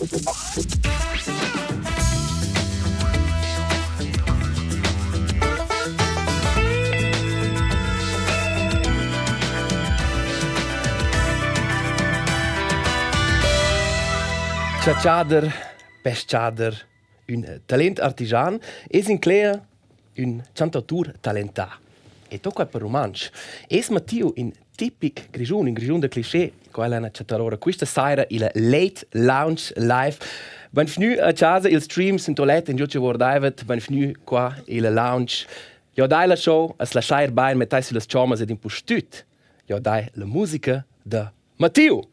Chatschader, peschader, ün talent artigian es incler ün chantautur talentà. E tocca per rumantsch. Es Mattiu in tipic Grischun, ün Grischun da cliché, quella è una chattarora quista saira illa Late Lounge Live. Benvgnü a casa ils streams in toilette in giù guardaivat, benvgnü qua illa lounge. Jo dai la show, as laschair bain, mettai sü las chommas ed impustüt. Jo dai la musica da Mattiu.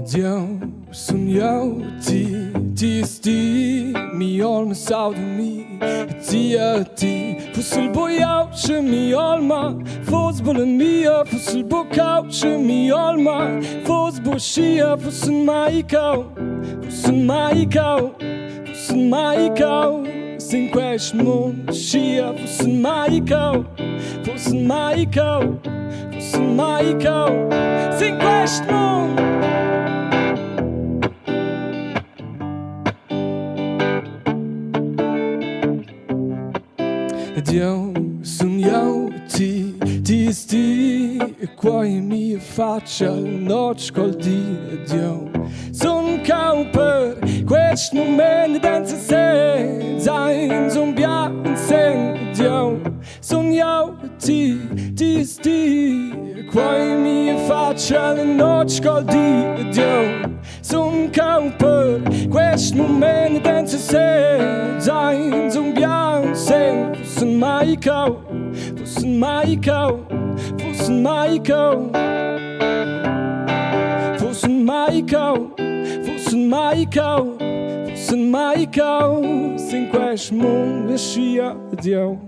Ed sun jau ti, ti es ti, mi olma sauda mi, ti e ti. Fuss il boiau sche mi olma fuss bulla mia, fuss il buccau sche mi olma fuss buschia, fuss in mai cau, fuss in mai cau, fuss in mai cau. Sin quest mund schia, fuss in mai cau, fuss in mai cau, fuss in mai cau. Sin quest mund. Ed jeu sun jau ti, ti es ti, e quai mia faccia notg col di. Ed jeu sun cau per quest moment ed en sesez ein sun bia sen. Ed jeu sun jau ti, ti es ti, e quai mia faccia notg col di. Ed jeu Sun cau per quest mument ed en sesez ein sun bien sen fussen mai cau fussen mai cau fussen mai cau fussen mai cau fussen mai cau fussen mai cau sin quest mund aschia ed jeu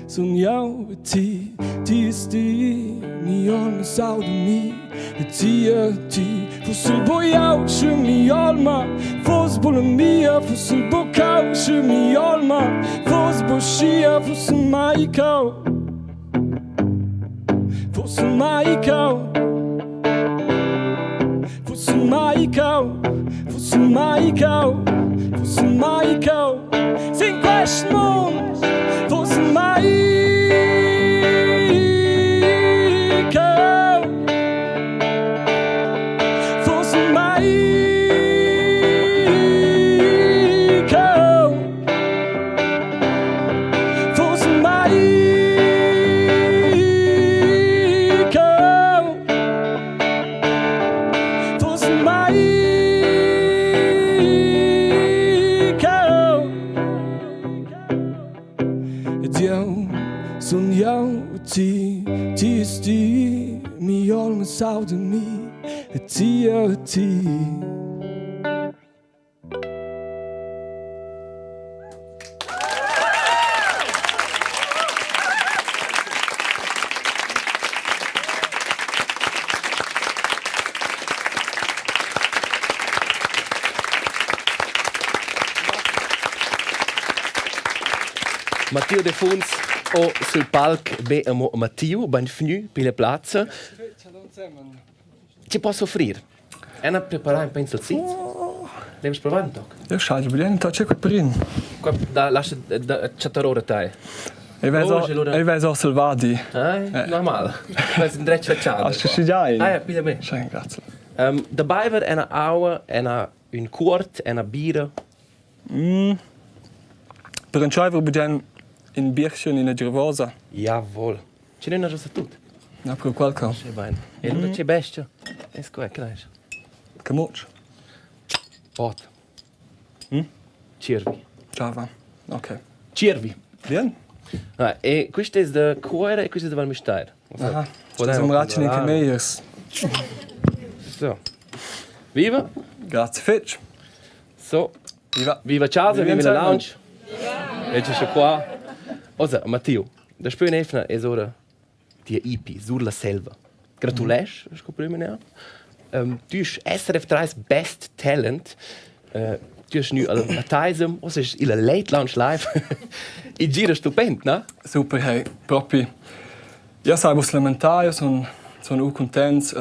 sun jau e ti ti es ti mi olma sauda mi Ti e ti fuss il boiau sche mi olma fuss bulla mia fuss il buccau sche mi olma fuss buschia fuss mai cau fuss mai cau fuss mai cau fuss mai cau fuss mai cau sin quest mund fuss mai cau fuss mai cau fuss mai cau Fuss mai cau Ed jeu sun jau ti, ti es ti, mi olma sauda mi, e ti e ti. Matteo Defuns o sul palc be amo Matteo, benvgnü per la plazza. Ti posso offrir? Ena preparà ün pensil zit? Devi provare un toc? Io schaglio bien, c'è quel prin. Qua da lascia da chattar ora tai. E ves o selvadi. Eh, normal. Ves in dretg chatschada. Hast du già? Ah, ja, piglia bene. Schön, grazie. Um, da baiver ena aua, ena ün cuort, ena bira. Mm. Per entscheiver bugen in bierchen in gervosa. Jawohl. Ce n'è già tut. Na, per qualcosa. Sì, bene. E allora c'è bestia. E sco è che l'hai? Camutsch. Pot. Hm? Tschiervi. Java. Ok. Tschiervi. Bien. Ah, e questo è da Cuera e questo è da Val Müstair. Aha. Sono racini che megliers. So. Viva. Grazie fetg. So. Viva. Viva casa, viva la lounge. E c'è qua. Osa, Matteo, daspö ün'eivna es ora tia EP, Sur la selva. Gratulesch, sco prüma. Tu SRF 3 Best Talent. Tu hast gnü al Taisem, ossa es illa Late Lounge Live. I gira stupend, na? Super, hey, propi. Io sai vus lamentar, io sun sun u cuntents.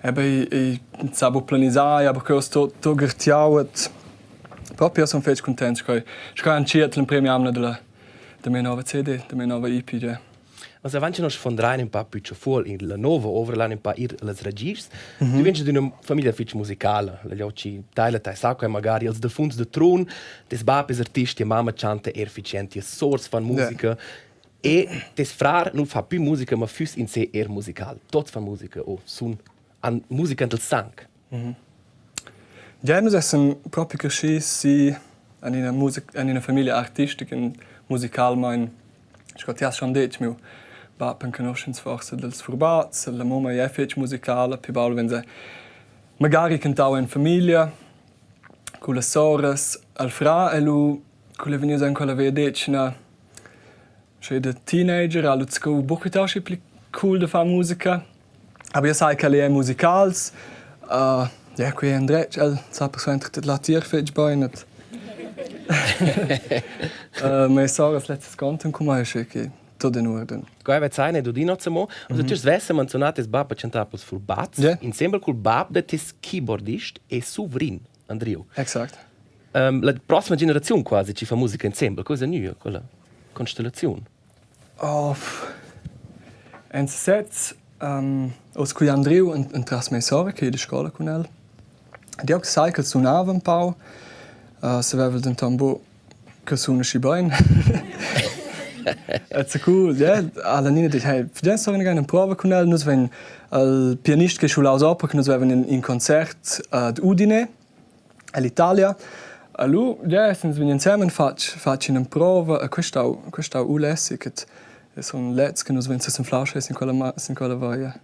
Eben, ich, ich sabo planisar, aber che sto to gartiau et propi io sun fetg cuntents sco sco entschiet l'emprema jamna della da mia nova CD, da mia nova EP. Ja. Ma avant che nos sfondrain ün pa pü chafuol in la nova ovra, l'han ün pa ir las ragischs. Mm -hmm. Tu vegns d'üna famiglia fich musicala, la glieud chi taila tai sa quai magari els defunts de Trun, tes bap es artist, tia mamma chanta eir fich jent, tias sours fan musica. Yeah. E tes frar nu fa pü musica, ma füss in se eir musical. Tots fan musica o sun han musica nel sang. Mm -hmm. Ja, nus essan propi cresci si en ina, music en ina famiglia artistica, musicalmein. Sco ti has schon detg, miu bab enconuschens forsa dels furbazs, la mumma ei fetg musicala, pli baul vegn se magari cantau en famiglia cun las soras, al fra e lu cu el è vegnius en quella vegliadetgna sche da teenager ha lu sco buca aschi pli cool da far musica. Aber io sai ch'el è musicals, uh, ja, quei è endretg, el sa persuenter latier fetg bein et uh, mia soras lezzas contan cun mei, sche che tot in urden. Quai vezzaina ed udin hoz amo. Also mm -hmm. tu svessa menzionat tes bab a chantar pels furbats, yeah. insembel cul bab da tes keyboardist e suvrin Andriu. Exakt. Um, la prossima generaziun quasi ci fa musica insembel, cosa gnü quella constellaziun? Oh, en sesez um, oz cugl Andriu entras mia sora che ei da scola cun el. Ed jeu sai ch'el sunava empau, uh, savevel denton buc che suna schi bein. Et zacu, ja, alla Nina dit, hey, fidel sora ina prova cun el. Nus vein il pianist che schulaus opera che nus vevan in, in concert ad Udine ell'Italia. E lu, ja, essens vegni ensemen fatg, fatg in'emprova e questau, questau ulessi che sun leds che nus vein sesanflau sin quella, sin quella via.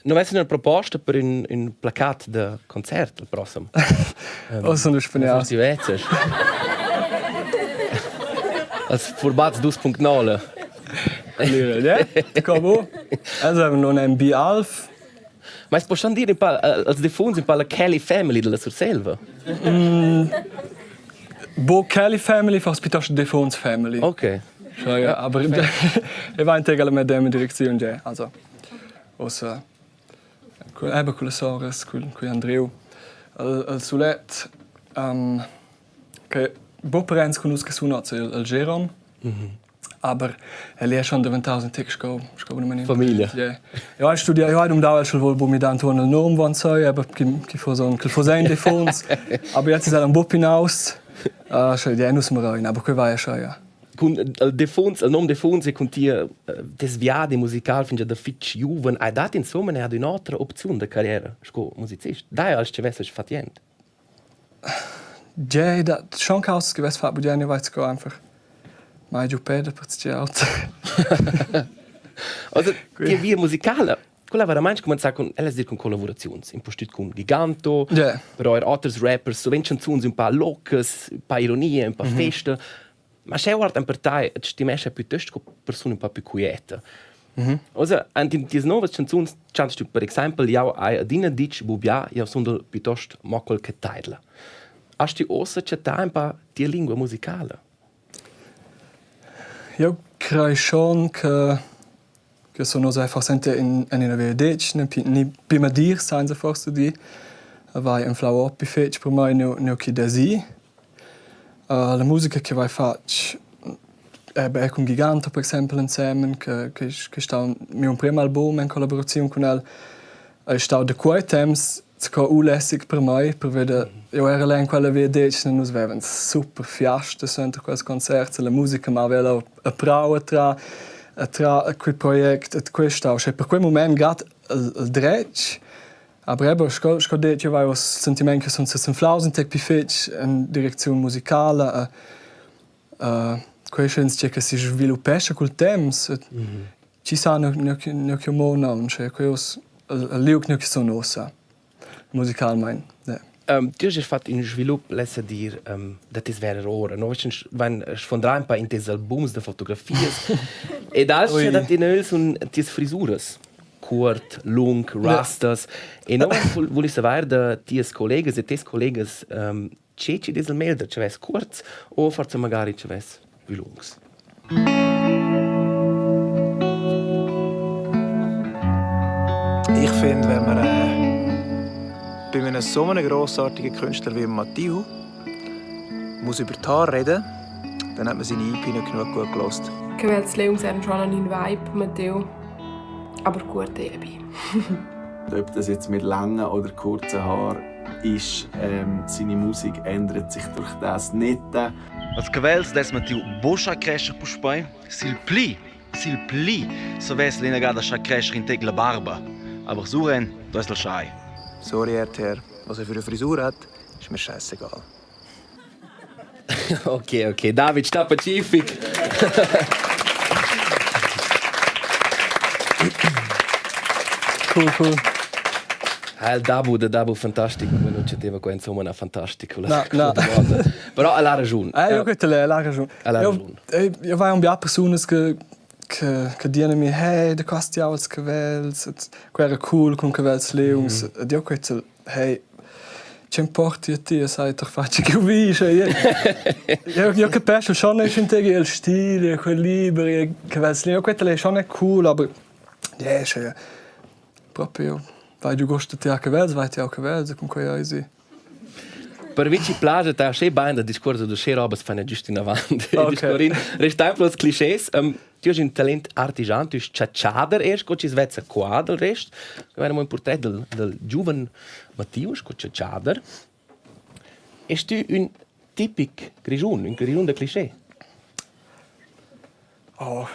Non avessi una proposta per ün, ün placat da concert il prossem? Oh, sono spanial. Si vezzes. Als Furbaz 2.0. Ja, come? Also non è un B-Alf. Ma es po schon dir un pa als defunts un pa la Kelly Family della Surselva? Mm, bo Kelly Family, forse piuttosto Defunts Family. Ok. Cioè, ja, aber e va in la medema direzione, ja. Also, ossa eben con le soras, con, con Andreu. Il, il sulet um, che bo parents con nus che sun oz il, il Geron. Mm -hmm. Aber el è schon diventaus in tic sco sco una maniera. Famiglia. Yeah. Eu hai studià, eu hai dumandau el sch'el vol buca midar intuorn il nom vonzei, aber chi chi foss un ch'el foss ein defuns. Aber jetzt ist el un buc hinaus. Uh, sche ja, nus marein, aber quei va ja schon, ja. Cun il defuns, il nom defuns e cun tia tes viadi musical fingià da fich giuven, hai dat insomma eir ad ün'otra opziun da carriera sco musicist. Dai als che vessas fat jent. Tgei dat schon caussas che vess fatg bugen, jeu vai sco einfach mai giu peda per tgei auter. Also tia via musicala, quella veramaing cumenzà cun ella dir cun collavuraziuns, impustüt cun Giganto, Yeah. però eir oters rappers, suvent chanzuns ün pa loccas, ün pa ironia, ün pa festa. Ma sch'eu guard per tai, et stimescha piuttosto sco persuna un po più quieta. Mm -hmm. Ossa, ant in ties novas canzuns chantas tu per exempel jau hai adina ditg bubià, jau sun piuttosto mo quel che taidla. Hast ti ossa chattà un pa tia lingua musicala? Eu crei schon che che sono oz forse in, en ina vegliadetgna ni prima dir senza forse dir vai anflau op fetg per mei neu chi da si. Uh, la musica che vai fatg eh, cun Giganto per exempel ensemen che che che stau miu emprem album en collaboraziun cun el ei stau da quei temps sco ulässig per mei per veder eu era là in quella vegliadetgna nus vevan super fiasta suenter quels concerts e la musica m'aveva a prau a tra a tra quei project et questa sche per quei moment grad il, il dretg aber eben sco sco detg jeu avevo sentiment che sun sesanflaus in tec pli fetg en direcziun musicala uh, quei sch'ins che si sviluppescha cul temps mm -hmm. ci sa ne ne ne che mo non cioè quei os il liug ne che sun ussa musicalmein yeah. Um, tu hast fatto un svilup, lessa dir, um, da tes vera ora. No, van sfondrar un pa in tes albums de fotografias. Ed alch dat in öl sun ties frisuras. Cuort, lung, rastas. E non vouli savair da tias collegas e tes collegas che chi dess il meglder, chavess cuorts o forsa magari chavess più lungs. Ich finde, wenn man bei einem so einem grossartigen Künstler wie Mathieu muss über die Haare reden, dann hat man seine EP nicht genug gut gehört. Cavels liungs eran schon in vibe, Matteo. Aber gut, Ebi. Ob das jetzt mit langen oder kurzen Haaren ist, seine Musik ändert sich durch das nicht. Als cavels dess Mattiu buca schar crescher puspei, sil pli, sil pli savess l'inagada schar crescher in tec la barba, aber suren duess el schai. Sorry RTR, was er für eine Frisur hat, ist mir scheißegal. Ok, David sta pacific. Cool, cool. Ah, il Dabu, da Dabu fantastic, come non c'è qua insomma una fantastica. Na, na. Però ha la ragione. Io credo che la ragione. Ha la ragione. Io vai un bia persunas che dicono mi hey, da questi els cavels, quella era cool con cavels liungs. Mm. Ed io credo hey, che importi a ti, sai, doch faccio che vi, cioè, io capisco schon nicht il stile, quel liberi, cavels liungs, quella è schon cool, aber ja, cioè, proprio vai giu gosto ti a cavels, vai ti a cavels, con quei eisi. Per vi ci plagia ta sche bain da discorso da sche robas fanno giust in avant. Okay. Discorrin restain plus clichés. Tu hai un talent artigian, tu es chatschader erst, co ci svezza qua del rest. Era un portret del giuven Mattius, co chatschader. Es tu un tipic Grischun, un Grischun da cliché? Oh,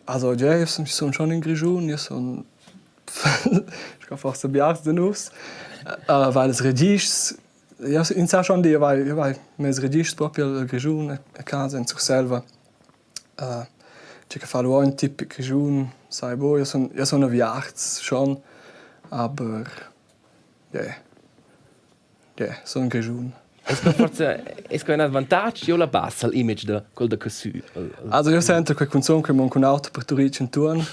also ja, io sun schon in Grischun, io sun sco forsa biars da nus, weil els regists, io ins sa schon dir, io vai mes regists propi al Grischun a casa in Surselva. Tge che fa lu in tipic Grischun, sai buc, io sun aviarts schon, aber yeah, yeah, sun Grischun. Es per forza es que ün avantatg o la bassa l'image da quel da casü? Also io sento che cunzun che mon cun auto per Turitg intuorn,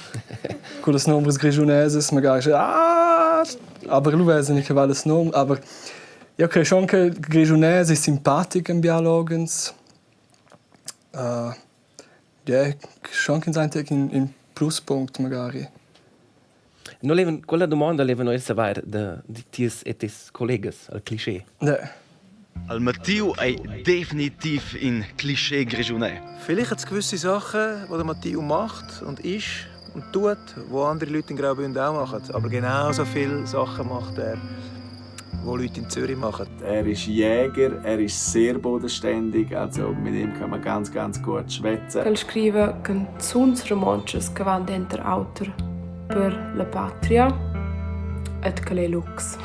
con las nombras grischunesas magari ah, aber lu vesen che va las nom, aber io crei schon che grischunès è simpatic in bia loghens. Yeah, schon ch'ins ein in pluspunct magari. No levan quella domanda levan noi savair da di ties e tes collegas al cliché. Ne. Al Mattiu ei definitiv in cliché grischunais. Vielleicht hat es gewisse Sachen, die der Mathieu macht und ist und tut, die andere Leute in Graubünden auch machen. Aber genauso viele Sachen macht er, die Leute in Zürich machen. Er ist Jäger, er ist sehr bodenständig, also mit ihm kann man ganz, ganz gut schwätzen. Ch'el scriva canzuns romontschas che van denter auter per la patria et ch'el ei lucs.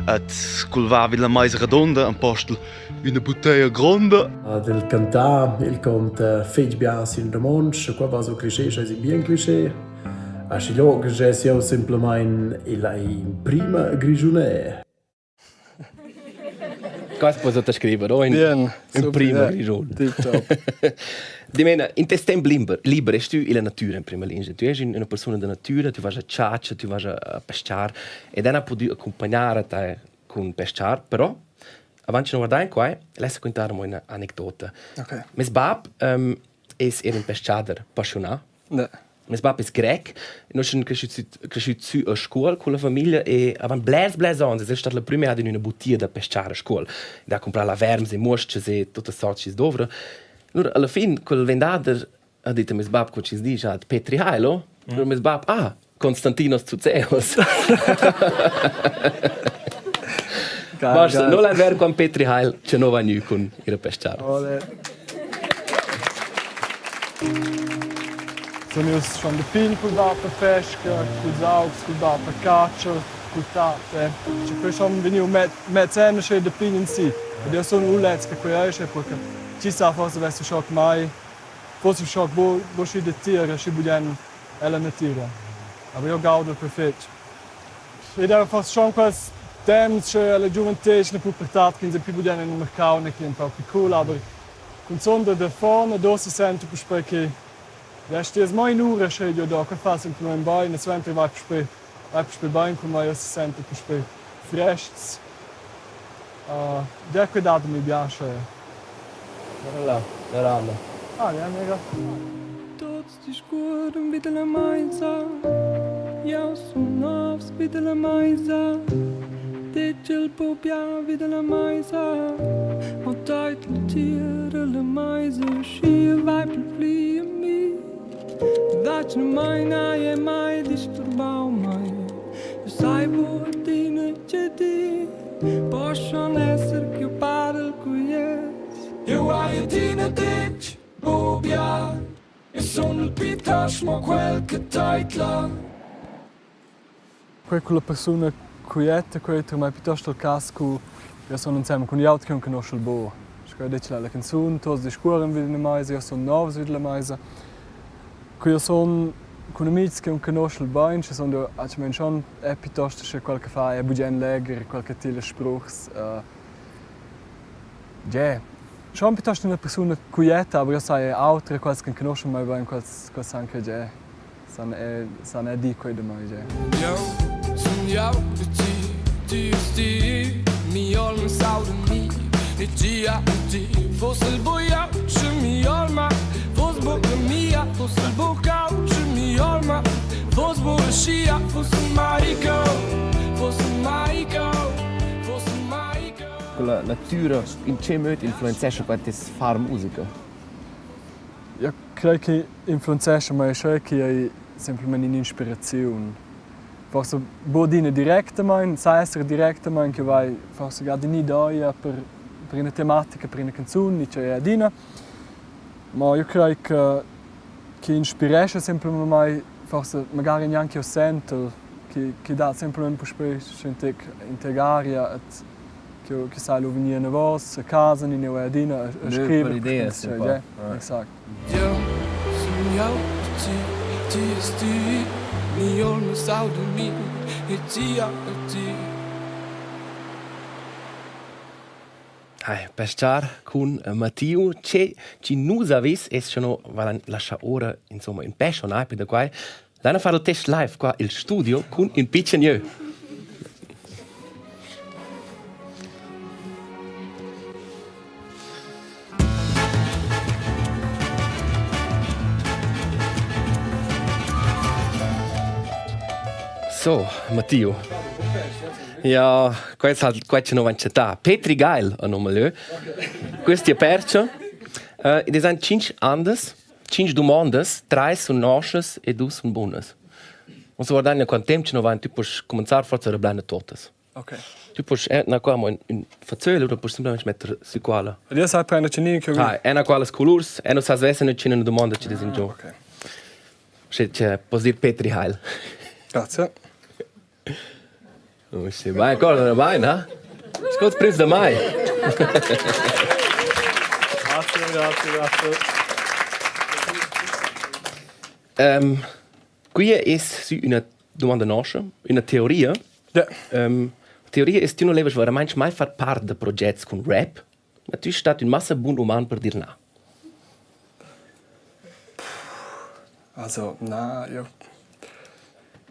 Et cul va vid la meisa radonda empostel üna butteglia gronda. Del cantar, il conta fetg bia sin romontsch, qua va so cliché, sche si bien cliché. Aschiglioc gess jeu semplamein igl ei in prima grischunè. Quasi puoi sottascrivere, o in, Bien, in super, prima ja. Grischun. Tip top. Dimena, in tes temp liber, liber es tü illa natüra in prima lingia. Tu es üna persuna da natüra, tu vas a chatscha, tu vas a pescar ed han pudü accumpagnar a te cun pescar, però avant che nu guardain quai, lessa quintar amo üna anecdota. Okay. Meis bap es eir ün peschader paschiunà. Ne. Meis bap es grec, nus sun creschüts sü a Scuol culla famiglia e avant blers, blers ons es el stat la prüma jada in üna butia da pescar a Scuol. Ed ha cumprà la verms e muos-chas e tuottas sorts chi's dovra. Lura alla fin quel vendader ha dit a meis bap co chi's disch, ha Petri Heilo. Lura meis bap: «Ah, Konstantinos Tsouzeos.» Geil, Basta, geil. non l'hai ver quan Petri Heil che no va gnü cun ir a pescar. Ole. Sun ius schon da pign cul bab a pesca, culs augs, cul bab a catscha, cul tat. Cioè quei schon vegniu mez emna sche da pign in si. Ed io sun ulez che quei ei sche perché chi sa forse avessi schoc mai, forse schoc bo bo schi da tir, schi bugen ella natira. Aber io gaudo quei fetg. Ed era forse schon quels temps sche la giuventetgna pubertad ch'ins ei pli bugen en il mercau ne che ein pau pli cool, aber cunzun da davon ed ussa sento puspei che ja sties mo in'ura sche jeu do, quei fa semplamein bein e suenter vai puspei. Vai puspei bein cun mei, jeu sesentel puspei frestgs. Gia quei dat a mi bia sche. La, la randa. Ah, ja, mega. Tots discurren vid la meisa, jau sun novs vid la meisa. Detg il buob ja vid la meisa, mo teidla tier la meisa, schi vai pli pli a mi. Vac nu maina e mai disturbau mai. Eu sai buc adina che dir, Poschan esser ch'jeu parel culiez. Jeu hai adina detg, Bubia, eu sun il plitost mo quel che teidla. Quei culla persuna quieta, quei per mei piuttosto il cass cu jeu sun ensemen cun glieud che enconuschel buc. Sco jeu detg la canzun, tuts discuoran vid ina meisa, jeu sun novs vid la meisa. Cu jeu sun cun amitgs che enconuschel bein, sche sun jeu atgnamein schon è piuttosto sche quel che fa è bugen legher, quel che tila spruchs. Gie, schon piuttosto ina persuna quieta, aber io sai autra, quels che enconuschan mei bein, quels, quels san che gie, san è, san è dir quei da mei, gie. Jau sun jau e ti, ti es ti, mi olma sauda mi e ti a ti. Foss il buiau, sche mi olma foss buca mia, foss il bucau, sche mi olma foss buca schia, foss il Michael, foss il Michael, foss il Michael. Quella natura in che möd influenzescha quai tes far musica? Io crei che influenzescha mei scheu che ei semplamein in'inspiraziun. Forsa buc adina directamein, sa esser directamein che vai forsa gia adina per per ina tematica, per ina canzun, ni tgei adina. Ma io crei che che inspirescha semplamein mei forsa magari gnanc jeu sentel che che dat semplamein puspei in tec in tec aria et che che sai lu vegnir anavos a casa ni neu adina a scriver. Ideas un po'. Exact. Jeu sun jau ti, ti es ti, mi olma sauda mi e ti a ti. Hai, per star cun Mattiu, che chi nu saviss es scha no valan laschar ora insomma ün pèsch o na da quai. Laina far il test live qua i'l studio cun ün pitschen jeu. So, Matteo. Ja, quest hat quai che non van chattà. Petri Geil a nome lö. Questi è percha. Uh, ed es cinc andas, cinc dumondas, trais sun noschas e dus sun bunas. Und so guardagna quant temp che non van, tu puoi cominciar forza a reblaner totas. Okay. Tu puoi eh, na qua mo ün fazöl oder puoi semplicemente metter su quala. Io sai prendere cenini che Ah, ena qualas colurs, e non sa svessa ne c'è una domanda ci in giù. Ok. Se c'è posso dir Petri Heil. Grazie. Oh, sì, vai ancora, non vai, no? Scoz pris da mai. Grazie, grazie, grazie. Um, qui es sü üna domanda noscha, üna teoria. Ja. Um, teoria es tu non levas veramente mai far part da progets cun rap, ma tu stat ün massa bun uman per dir na. Also, na, io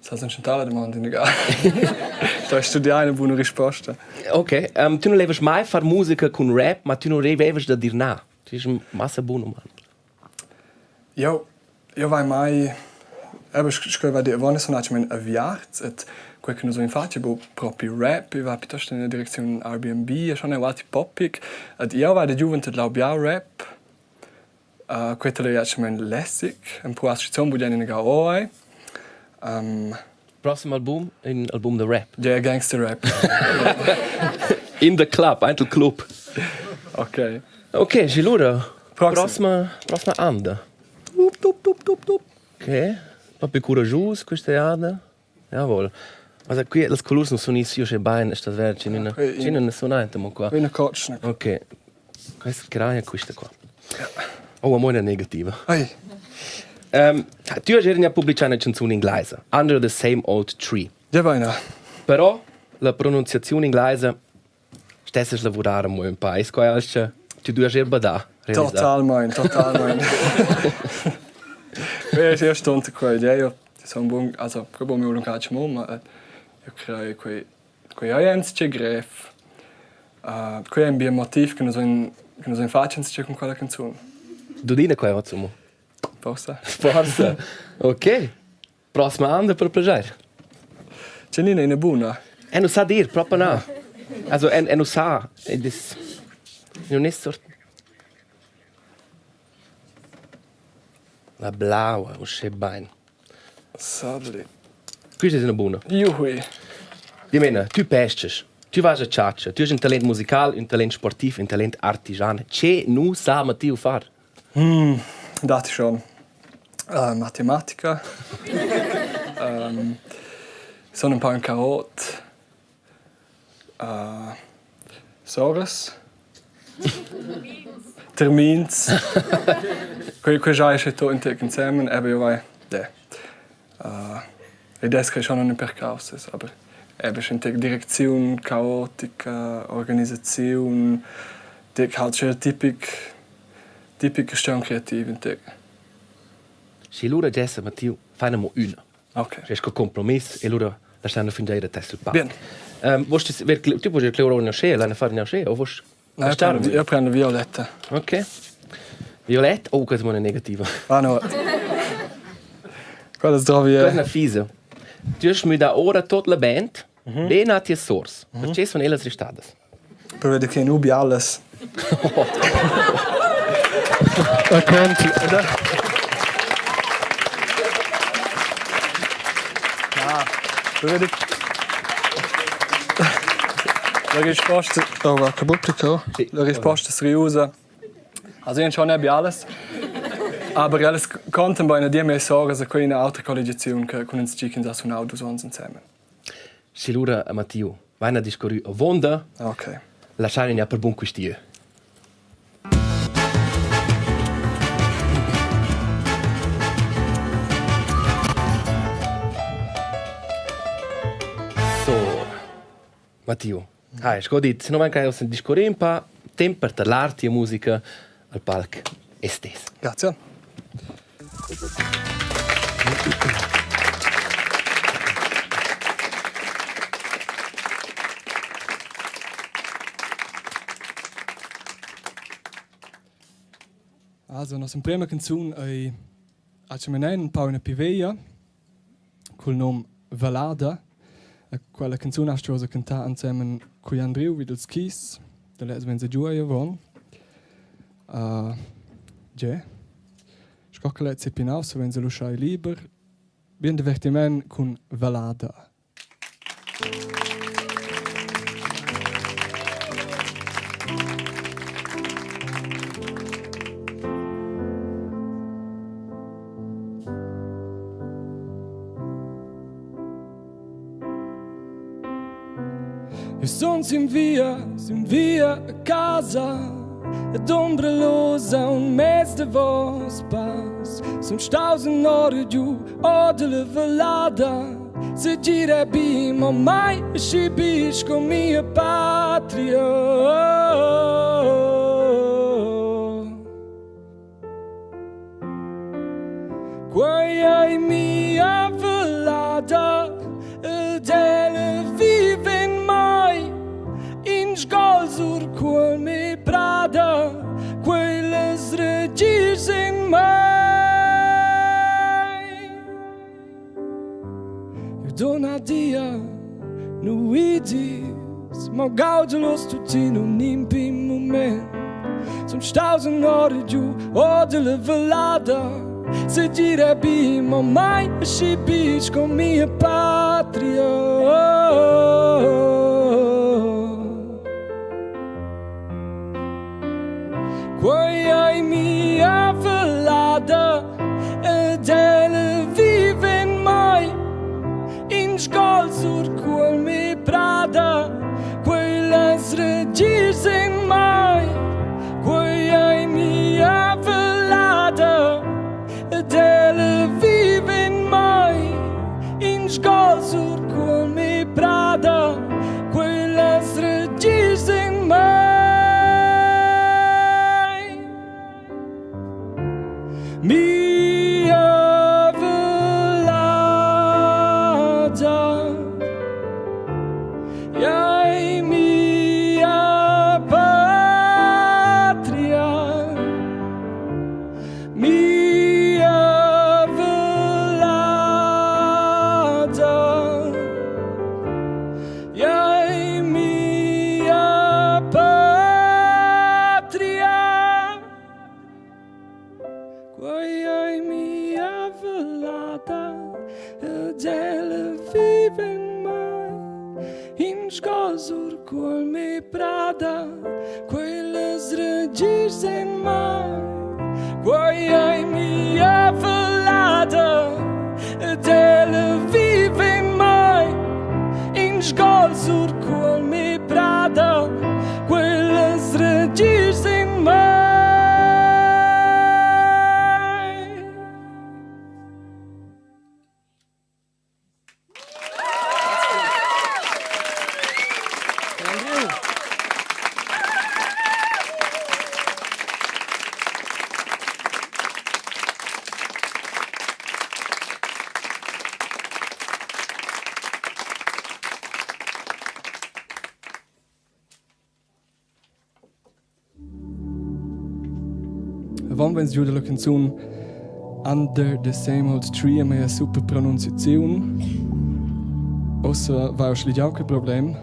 Das ist eine domanda egal. Da studiar una buona risposta. Ok, um, tu non levas mai far musica cun rap, ma tu non levas da dir na. Tu es massa bun uman. Io, io vai mai Eben, sco va dir, avon sun atgnamein aviarts et quei che nus vein fatg ei buc propi rap, ei va piuttosto in direcziun R&B e schon ei ualti poppig. Ed jeu vai da giuven tedlau bia rap. Quei ei atgnamein lässig, empruar schizun bugen inaga ora ei. Prossem album, ün album da rap. Yeah, gangster rap. In the club, aint il club. Ok. Ok, schi lura prossima prossima anda. Tup tup tup tup tup. Ok, propi curagius quista jada. Jawohl. Also qui las colurs non sun ì uschè bain, sta ver, c'è üna c'è üna sun aint amo qua. Üna cotschna. Ok. Questa craja quista qua. Oh, amo üna negativa. Ai. Um, tu hast ja pubblichà üna chanzun inglaisa, Under the Same Old Tree. Ja, beinahe. Però la pronunciaziun inglaisa stessas lavurar amo ün pa. Es quai alch cha tü duas eir badà, realisà? Totalmaing, totalmaing. Io sto quei, ja, io. Sun bun, also propo miu lungatg mumma ed jeu crei quei quei ei enzatgei grev. Quei ei in bien motiv che nus vein che nus vein fatg enzatgei cun quella canzun. Dudina quei hoz mo? Forsa. Forsa. Ok. Prossima anda per plagiar. Tgenina ina buna? E nu sa dir, propa na. Also e, e nu sa, ed es nun es sort La blaua, uschè bain. Sadli. Quista es üna buna. Juhui. Dimena, tü pes-chas, tü vas a chatscha, tü hast ün talent musical, ün talent sportiv, ün talent artigian. Che nu sa Matteo far? Datti schon. Matematica. Sun ün pa ün carot. Soras. Termins. Quei quei giai sche to in tec ensemen, aber io vai de. Ed es che schon ün per caussas, aber eben schon tec direcziun caotica, organisaziun, tec halt schon tipic tipic cristian creativ in tec. Schi lura gessa Mattiu, faina amo üna. Ok. Sco compromiss e lura lasciando fingià ir test il Bien. Vost tu puoi cleurar una scena, l'hanno fare una scena o vost No, io prendo, io prendo Violetta. Ok. Violetta? Oh, questa è una negativa. Ah no. Quella trovi Questa è una fisa. Tu hast mir da ora tot la band, mm -hmm. Lena ti sors. Mm -hmm. Perché sono ellas restadas? Per vedere che nubi alles. Conti. Ah, per vedere La risposta oh, va pubblico. Sì. La risposta seriusa. Also io schon ebbi alles. Aber alles conten bei einer dir mehr Sorge, se quella in altra collegiazione che con uns chicken da sunau dus ons insieme. Schi lura, Mattiu, vaina discurrü avonda. Ok. Lasciain ja per bun quist So, Mattiu, hai, sco dit, non manca ossa discurrer un pa temp per tadlar tia musica al palc estes. Grazie. Also, nossa prima canzun ei Atschamenein un pau ina piveia cul num Vallada. Quella canzun hast du also cantar ensemen cugl Andriu vid ils skis, da lez vegn giu avon. Uh, ge. Sco che lez è pinau, so vegn lu schai liber. Bien divertiment cun Vallada. Eu sun sin via, sin via a casa ed ombrelosa un mez de vos pass. Sun staus in ora giu, o della vallada. Se gira bi, mo mai schi bi sco mia patria. Quei ei mia vallada ed ella vive in mai in sgol sur cuolm e prada, quellas regirs in mei. Eu dona dia nu idis, ma gaudelos tuttina un impim moment. Sun staus in ora giu o della vallada, se gira bi, ma mai aschi bi sco mia patria. Quei ei mia vallada ed ella vive in mai in sgol sur cuolm e prada. Quellas regirs in mai, quei ei mia vallada ed ella vive in mai in sgol sur cuolm e prada. Quellas regirs in mai. Mia vallada. sco sur cuolm e prada, quellas ragischs en mai. Quei ei mia vallada ed ella vive in mai. In sgol sur cuolm e prada, quellas ragischs en mai. Avon veins giu dalla canzun Under the same old tree a mia super pronunziaziun. Ossa va jeu schligiau quei problem,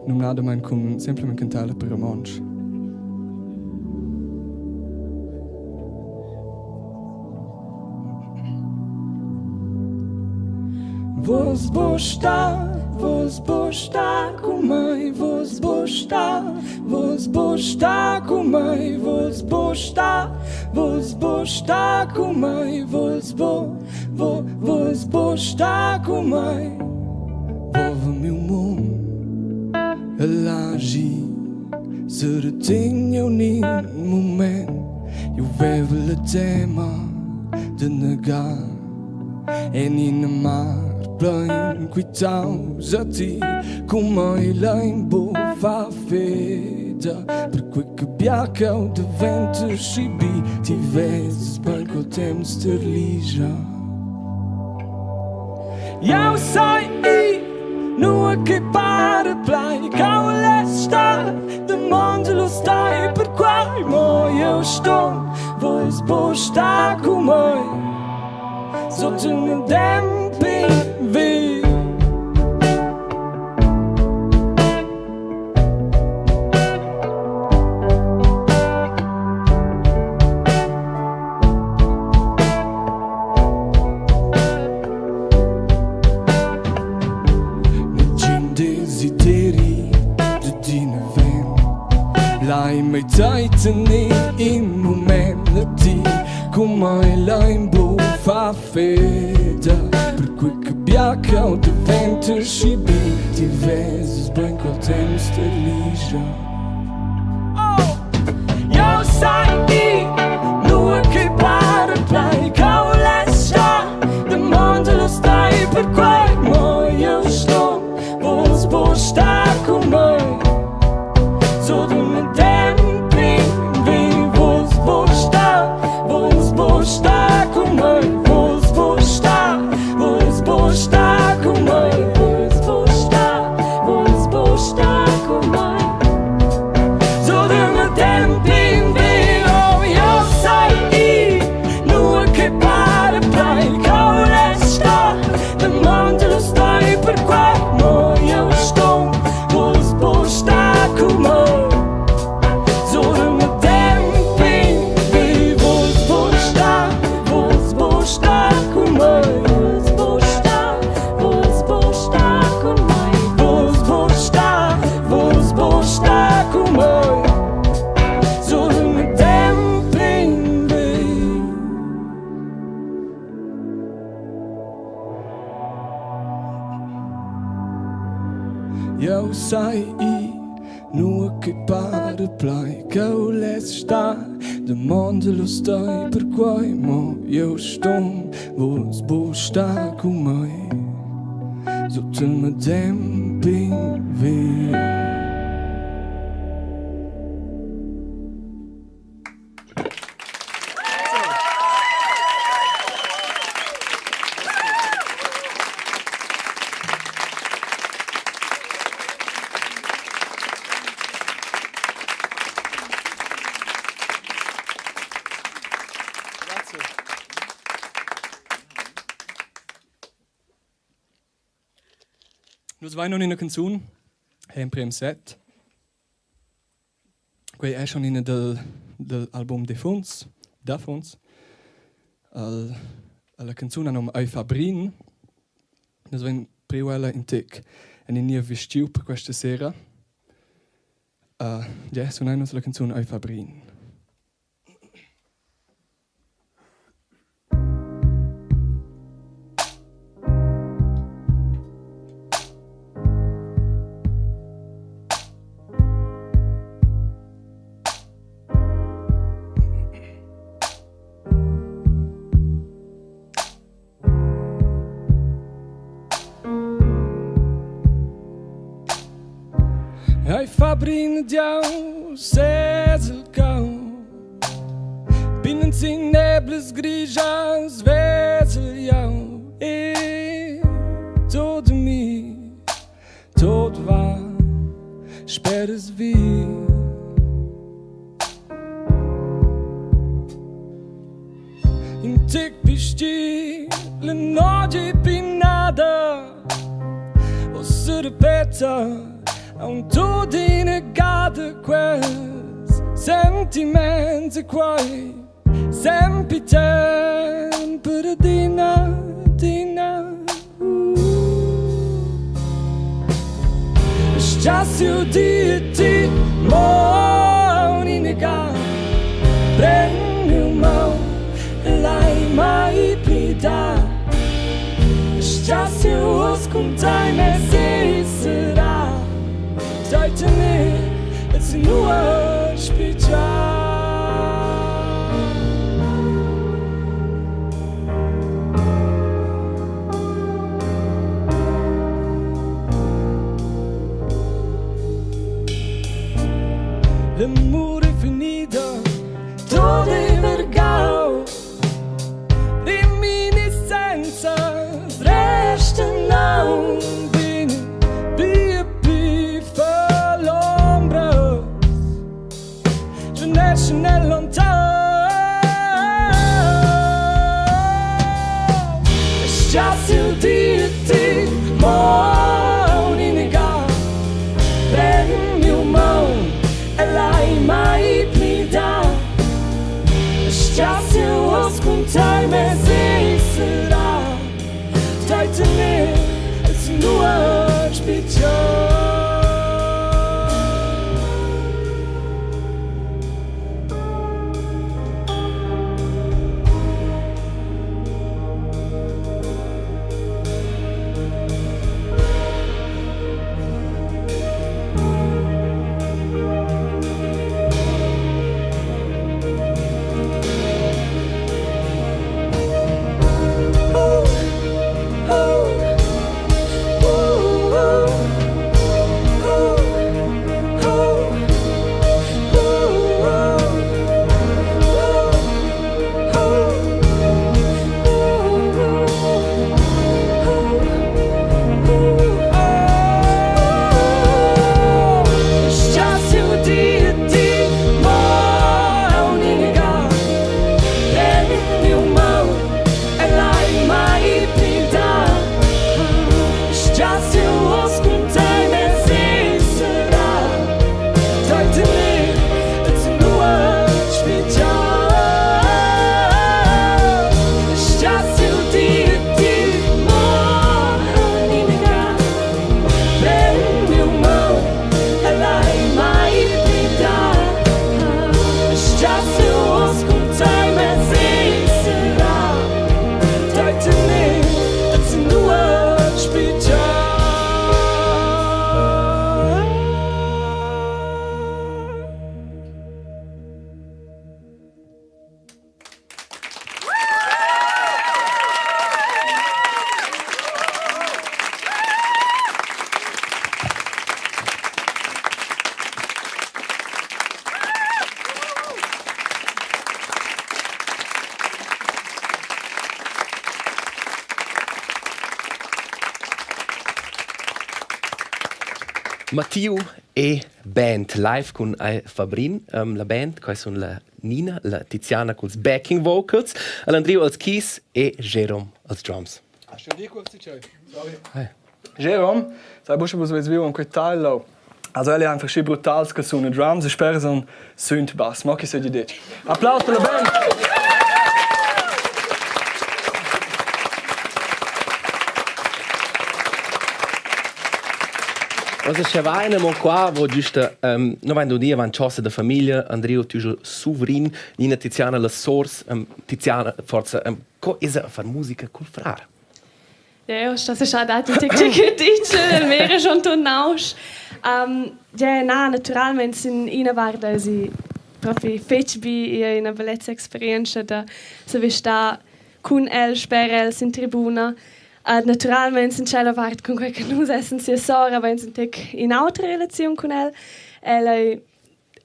numnadamein cun semplamein cantar la per romontsch. Vos bo sta, vos bo sta cun mei, vos bo sta, vos bo sta cun mei, vos bo sta, vos bo sta cun mei, vos bo, vo, vos bo sta cun mei. Vova miu mund, el Seretegn in moment, eu veva la tema de negar En ina mar plein quitaus a ti Come lein bo fa feda Per quei che biacau daventa schi bi Ti vezes bein col temps terligia Jau sai i nua che pare plai Cau less star de mondelo stai per quai Mo eu sto vos bo sta cu moi Sotto tempi vi. Negin desideri de d'ina ven Lai mei tener in mument a ti Come lein bu fa feda Per quei che biacau daventa schi bi Ti veses bein col temps te ligia Oh! Jau sai i nua che pare plai Cau sta Demandalo stai per quei Mo io sto Vos bo sta con me So du mit dem wie vos bo sta Vos bo sta con me Vos bo sta Vos bo sta con me Vos bo sta Vos bo sta con me So du mit dem wie oh io sai i nua che pare plai Cau sta Demandalo stai per quai Mo io sto Vos bo sta con me So du mit dem wie vos bo sta Vos bo sta con me Vos bo sta Vos bo sta con me Vos bo sta Vos bo sta con me So du mit dem wie Jau sai i nua che pare plai ch'eu less star Damonda lu stai perquei mo jeu ston vus buc star cun mei Sut il medem pign vi. Nus vein aunc ina canzun, emprem set. Quei ei schon ina del, del album Defuns, Dafuns. Al, alla canzun ha num Ei fa brin. Nus vein priu ella in tec. En in niev vestgiu per questa sera. Uh, ja, sunein nus la canzun Ei fa brin. Ei fa brin ed jeu sez il cau. Binnen sin neblas grischas vesel jeu e tot mi, tot va speras vi. In tic pistil la pinada O se repeta aunc tut inagada quels sentiments e quei sempitern per adina, adina. Schassiu dir ti mo inaga Pren miu maun e lai mai pli dar Schassiu oz cun tei me sera Dai tener et nua spitgar. L'amore è finita, tutto è vergau. Reminiscenzas restan aunc bin bi pi l'ombra. Svanesce nel lontan. Schassiu dir ti mo inaga Pren miu maun e lai mai pli dar Schassiu oz cun tei me sera Dai tener es nua spitgar. Mattiu e band live cun Fabrin. Um, la band, quai sun la Nina, la Tiziana culs backing vocals, l'Andriu als keys e Jerome als drums. Hast du dir kurz Sorry. Jerome, sai buca vus veis viu aunc quei tagl leu. Also el è einfach schi brutals che suna drums e sper son synth bass. Mo che seigi detg. Applaus per la band! Ossa sche vaina mo qua vo giusta um, no vain dudia avant chosa da famiglia Andrio Tügel Suvrin, Nina Tiziana las sors, um, Tiziana forza um, co esa a far musica cul frar? Ja, das ist auch dat tic tic tic mera schon tornaus. Um, ja, na, naturalmente sin ina varda si propi fetg bi e ina bellezza experienza da saver star cun el, sper el sin tribuna. Uh, naturalmente sin tschella vart cun quei che nus essen sia sora, vein in tec in'autra relaziun cun el. El ei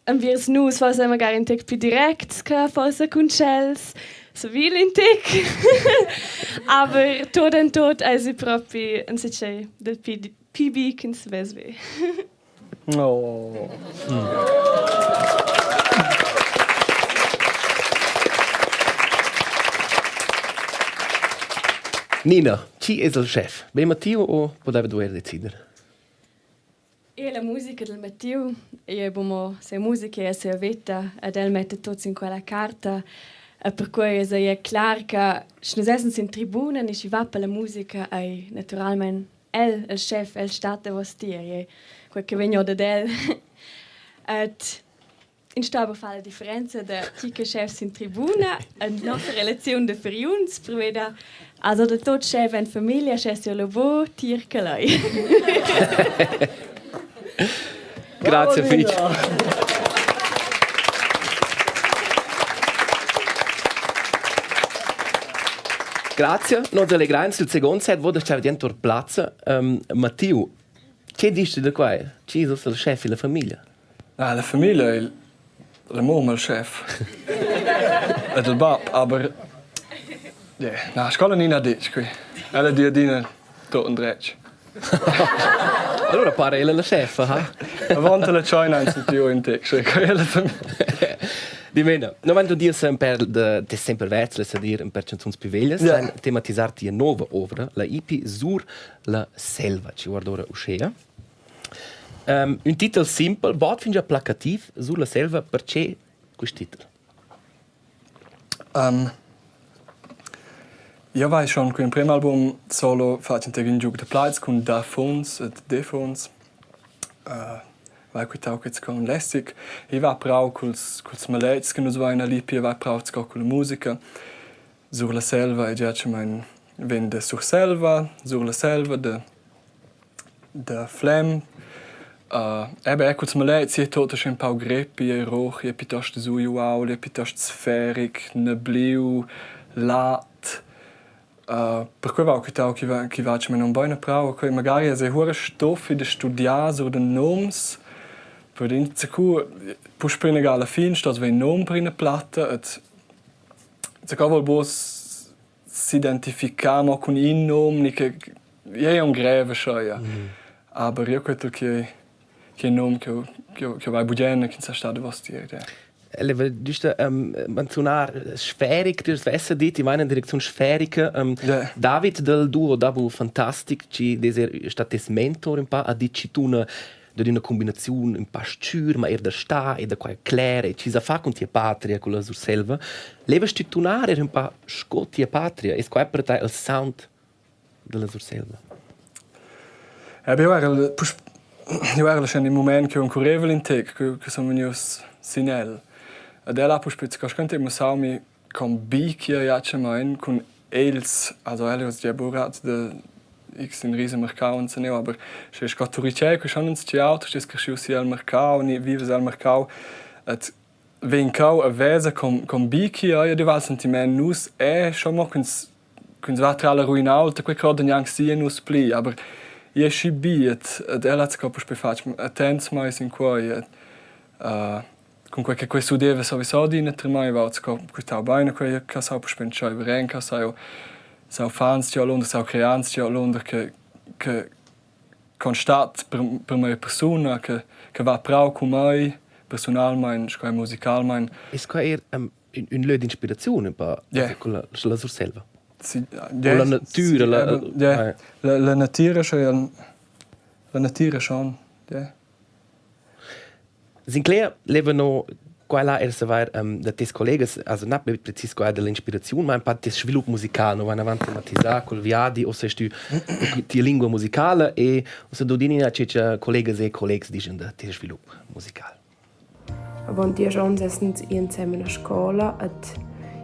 enviers nus forsa magari in tec più directs che forsa cun tschels, so vil in tec. Aber tot en tot eisi propi enzatgei del pi bi ch'ins vess ve. Oh. Nina, chi es il chef? Be Matteo o podeva duer decider? E la musica del Mattiu ei buca mo sia musica, ei sia veta ed el metta tut sin quella carta. E perquei es ei clar che sche nus essen sin tribuna ni schi va per la musica ei naturalmein el, il schef, el stat davos tier, ei quei che vegn or dad el. Ed In stava far la differenza da chi che schef sin tribuna en nossa relaziun da feriuns preveda also da tot schef en famiglia schess io lavur tier che lei. Grazie fitg. Grazie, nos allegrains il second set vo da star dentro plazza. Um, Mattiu, che dici da quai? Chi es il chef della famiglia? Ah, la famiglia il la mumma il schef ed il bab, aber yeah, na, scola Nina ha detg qui. Ella di adina tut endretg. Allora pare ella la chefa, ha? Avant la tscheina han sentiu in tec, sche quella famiglia. Dimena, no vendo dir sempre de, de sempre verds, a dir per canzuns più veglias, yeah. tematisar tia nova ovra, la EP Sur la selva, ci guarda ora uschea. Ün titel simpel, bod fingià placativ, Sur la selva, perche quist titel? Jeu vai schon cun emprem album solo fatg in tec in giug da plaids cun da funs ed defuns. Vai quitau quei con lässig. I va prau culs culs maletgs che nus vein a Lipia, va prau sco culla musica. Sur la selva ei giacemein vegn da Surselva, sur la selva da da Flem. Eben er culs maletgs ei tot aschia empau greppi e rochi e piuttost sui uaul e piuttost sferic, nebliu, lad. Perquei va quitau ch'i va ch'i va non bein a prau a quei. Magari es ei hure stoffi da studiar sur da noms per inzacu puspei inaga alla fin stos vegnir nom per ina platta et Zaco vol buc s'identificar mo cun in num ni che ei è un grev aschia. Aber io quetel che che num che che vai bugen e ch'ins sa star davos tier. Leva giusto um, menzonar sferic, du hast besser dit, ich meine in Direktion sferica. Um, yeah. David del duo Dabu Fantastic, ci deser stat tes mentor un pa, ha dit ci tuna dad üna cumbinaziun ün pa s-chür, ma eir da stà e da quai cler e chi sa fa cun tia patria, culla Surselva. Levast tü tunar eir ün pa sco tia patria? Es quai per tai il sound della Surselva? Ja, eu era eu era schon in mument che encureva in tec, che, che sun vegnius sin el. Ed el ha puspei sco mussau mi con bi che ei atgnamein cun els, also el es gia burat da x in riesen mercau enzaneu, aber sche sco Turitg che schon ins auter, sche es cresciu si al mercau ni vives al mercau, et vegn cau a vesa con con bi che ei ed io sentiment nus è schon mo ch'ins ch'ins va tra la ruina aulta, quei croda gnanc si e nus pli, aber i è schi bi et ed el hat sco puspei fatg attents mai sin quei et uh, cunquei che quei s'udeva sowieso adina termai vaut sco quitau bein quei che sau puspei entscheiver en che sau sau fans giu a Londra sau creants giu a Londra che che constat per per mia persuna che che va prau cun mei personalmein sco musicalmein. Es qua eir ün ün lö d'inspiraziun ün pa Yeah. con la la Surselva? Sì, O la natüra, la yeah. La, la natira schon la natira schon, yeah. Sinclair leva no. Qua là er savair um, da tes collegas, also na precis qua dell'inspiraziun, ma un pa tes svilup musical, no van avant tematisar col viadi, o se tu tia lingua musicala e o se dodini a che collegas e collegs digen da tes svilup musical. Avon diesch onns essens i ensemen a scola ed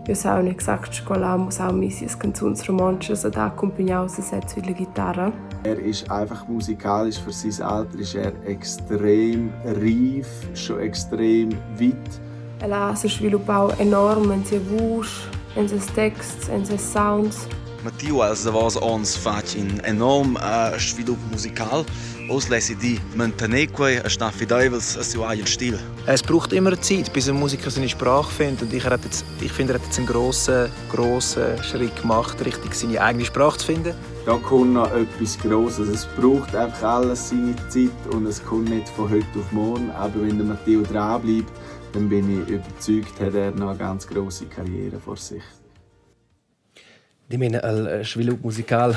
jeu sai aunc exact sco el ha mussau mi sias canzuns romontschas ed ha accumpignau sesez vid la ghitarra. Er ist einfach musikalisch für sein Alter ist er extrem reif, schon extrem weit. El ha sesviluppau enorm en sia vusch, en ses texts, en ses sounds. Mattiu ha els davos onns fatg in enorm uh, svilup musical. Oz lessi dir mantener quei e star fideivels a siu agen stil. Es braucht immer Zeit, bis ein Musiker seine Sprache findet. Und ich, jetzt, ich finde, er hat jetzt einen grossen, grossen Schritt gemacht, richtig seine eigene Sprache zu finden. Da kommt noch etwas Grosses. Es braucht einfach alles seine Zeit und es kommt nicht von heute auf morgen. Aber wenn der Matteo dranbleibt, dann bin ich überzeugt, hat er noch eine ganz grosse Karriere vor sich. Dimena al svilup musical.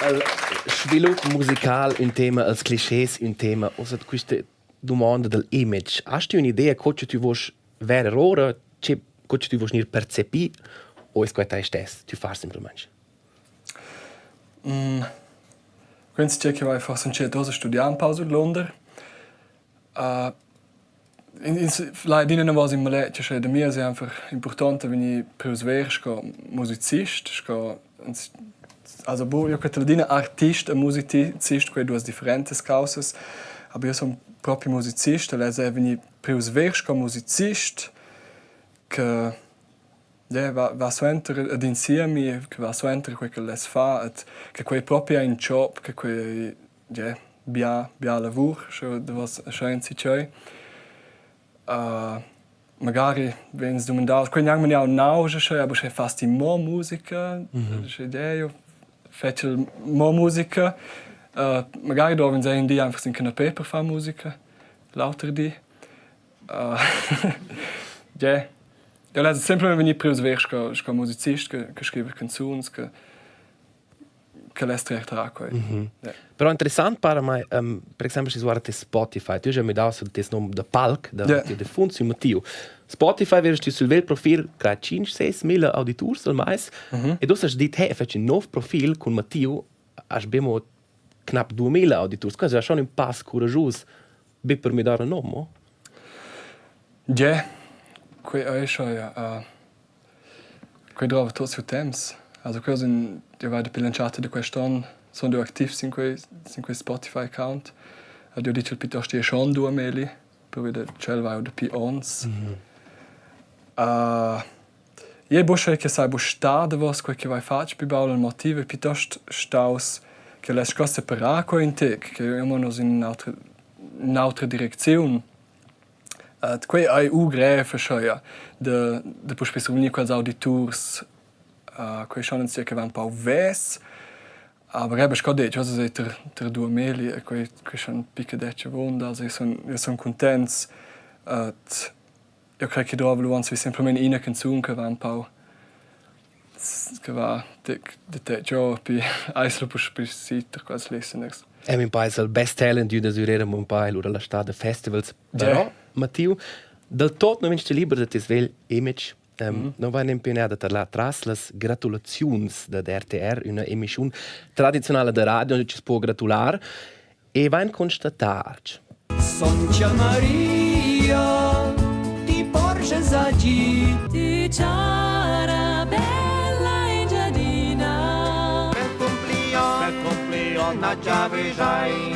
Al svilup musical ün tema, als clischés ün tema. Ussa quista dumanda dal image. Hast du ün'idea co che tü vosch verer ora, che co che tü vosch gnir percepi o es quai tai stess? Tü far simplamaing? Mm. Quindi che vai forse un certo studiar un po' Londra. Uh, in, in, la adina navos in maletg sche da mi es einfach important vegnir prius ver sco musicist, sco also bu io quet adina artist e musicist, quei duas differentas causas, aber io sun propi musicist, el es vegnir prius ver sco musicist che yeah, va, va suenter ad insiemi, che va suenter quei che less fa, et che quei propi è in job, che quei yeah, bia, bia lavur, sche davos sche enzatgei. Uh, magari vegns dumandaus, quei gnanc maniau nauscha, sche aber sche fas ti mo musica, mm -hmm. sche yeah, io fetschel mo musica. Uh, magari dovens ein di einfach sin canapé per far musica, l'auter di. Uh, yeah. Io less semplamein vegnir prius ver sco, sco musicist che, che scrive canzuns, che che less trer tra quei. Mm -hmm. yeah. Però interessant para mai, um, per exempel, se guarda Spotify, tu hai midau sul tes nom da palc, da yeah. de funziun Matteo. Spotify verst tu sul vel profil tra 5 6 mila auditurs al mais mm -hmm. e du hast dit hey, faccio un nov profil con Matteo, has bemo knapp 2000 auditurs. Questo è schon un pass courageous be per midar il nom, o? Yeah, quei ei schon ja. Uh, Quei drova tut siu temps. Also quei sun jeu vai dapi l'entschatta da quest onn sun jeu activs sin quei sin quei Spotify account. Ed jeu ditgel plitost jeu schon duameli, pervi da tschel vai dapi onns. Jeu buca che sai buc star davos quei che vai fatg pli baul il motiv ei plitost staus che less sco separar quei in tec, che jeu mon uss in in'autra in'autra direcziun. Quei ei u grev aschia da da puspei survegnir quels auditurs. Quei schon ins che va empau vess. Aber eben sco detg, oz ei ter ter duamilli e quei quei schon picca detg avunda. Also io sun io sun cuntents. Et io crei che drova lu aunc semplamein ina canzun che va empau che va de te giò pi eis lu puspei siter quels listeners. E min pais il best talent da Surera mun pai lura la stad da festivals. Però, Mattiu, dal tot non vegn liber da tes vegl image. Um, mm. Non vain impegnada tar la tras las gratulaziuns da RTR, üna emissiun tradizionala da radio, ci può gratular e vain constatar. Soncia Maria, ti porges agit. Ti chara bella Engiadina. Per cumplion, per cumplion na giavüschain.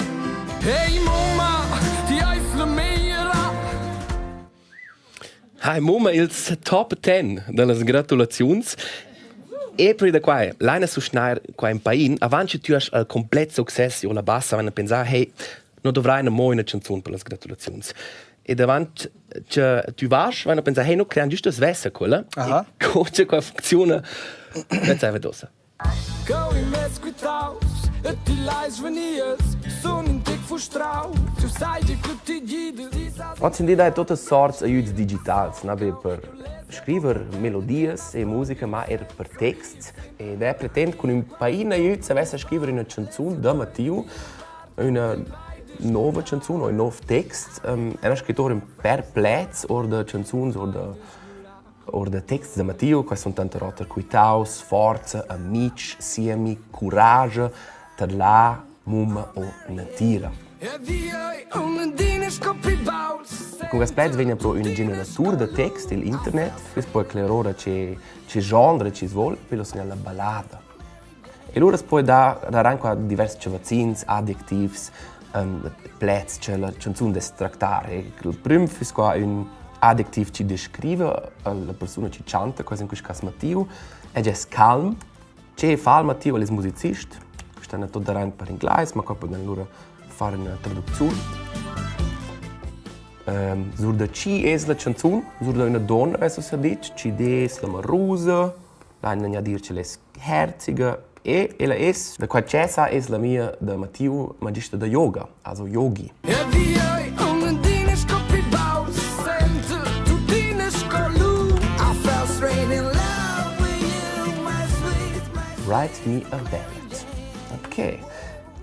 Hey mumma, ti eis la meglra. Hai mumma ils top ten dallas gratulaziuns. E poi da quai, laina susgnair qua in pain, avant che tu hast al complet success o la bassa, van a pensar, hey, non dovrai mo una canzun per las gratulaziuns. E davant che tu vas, van a pensar, hey, no crean giusto svessa quella. Aha. E co che qua funziona, vezza dossa. Cau in mez quitaus. E ti lai svenir, sun in tic frustrau, tu sai che ti gides. Oz in di dai tuottas sorts aiüts digitals, na be per scriver melodias e musica, ma eir per texts. Ed eu pretend cun ün pain aiüt savess scriver üna chanzun da Mattiu, üna nouva chanzun o ün nouv text. El ha scrit our ün pêr pleds our da chanzuns, our da our da texts da Mattiu, quai sun tanter oter quitaus, forza, amics, siemi, curascha, tadlà, mumma o natira. Cun quels pleds vegna pro ün generatur da text i'l internet. Quist po cler ora che che genre chi's voul, poi lo segnà la ballada. E lura as po dar dar anche divers chavazzins, adjectivs, pleds che la chanzun dess tractar. E il prüm füss qua ün adjectiv chi descriva la persuna chi chanta, quasi in quist cas Mattiu. Ed es calm. Che fa il Mattiu? El es musicist. Quist è tot daraint per inglais, ma qua podan lura far üna traducziun. Sur da chi es la chanzun? Sur da üna donna vess ussa dit, chi dess la marusa, vain a dir ch'el es herziga e ella es da qua chesa es la mia da Mattiu magister da yoga, also yogi. Write me a ballad. Okay.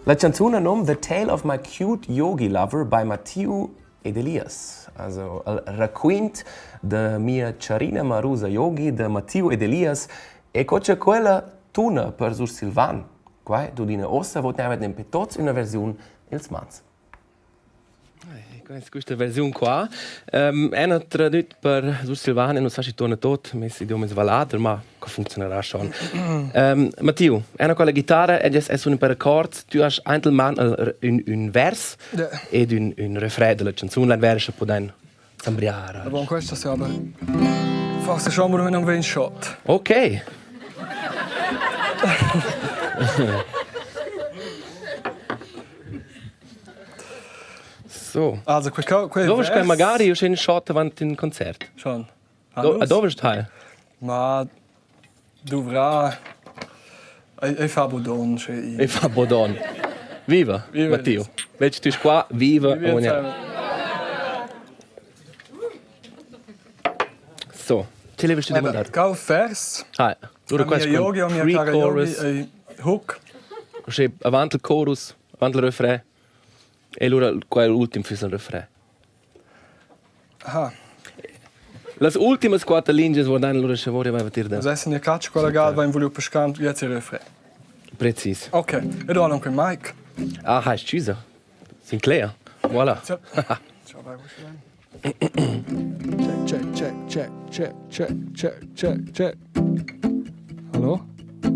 La chanzun ha nom The Tale of My Cute Yogi Lover by Mattiu ed Elias. Also il raquint da mia charina marusa yogi da Mattiu ed Elias e co cha quella tuna per sursilvan. Quai dudina uossa vot neir nempe tots üna versiun i'ls mans. Questa versiun qua è tradüt per sursilvan e non sa schi tuorna tot, mes idiom es vallader, ma co funzionerà schon. Mattiu, ena con la chitarra ed es es un per accords, tu hast aint il man ün ün vers ed ün ün refrain della canzun, la versa pudain zambriar. Bon, questa se aber forse schon mal non ven shot. Ok. So. Also, quei, quei Dove stai magari io un shot avant in concert? Schon. Do, a dove stai? Ma dovrà ei fa bodon sche Ei fa bodon. Viva, viva Matteo. Veci tu qua, viva. viva So, ce levesti demandar? Cau vers. Ah, lura questo yogi o mia cara yogi ei hook. Sche avant il chorus, avant il refrain. E lura quel ultim füss il refrain. Aha. Las ultimas quatter lingias guardan lura sche vorrei aveva dir da. Nus essan a catsch quella gada vain vuliu pescar gliez il refrain. Precis. Ok, ed ho aunc in mic. Ah, hai scusa. Sinclair. Voilà. Ciao, vai, Check, check, check, check, check, check, check, check, check. Hallo?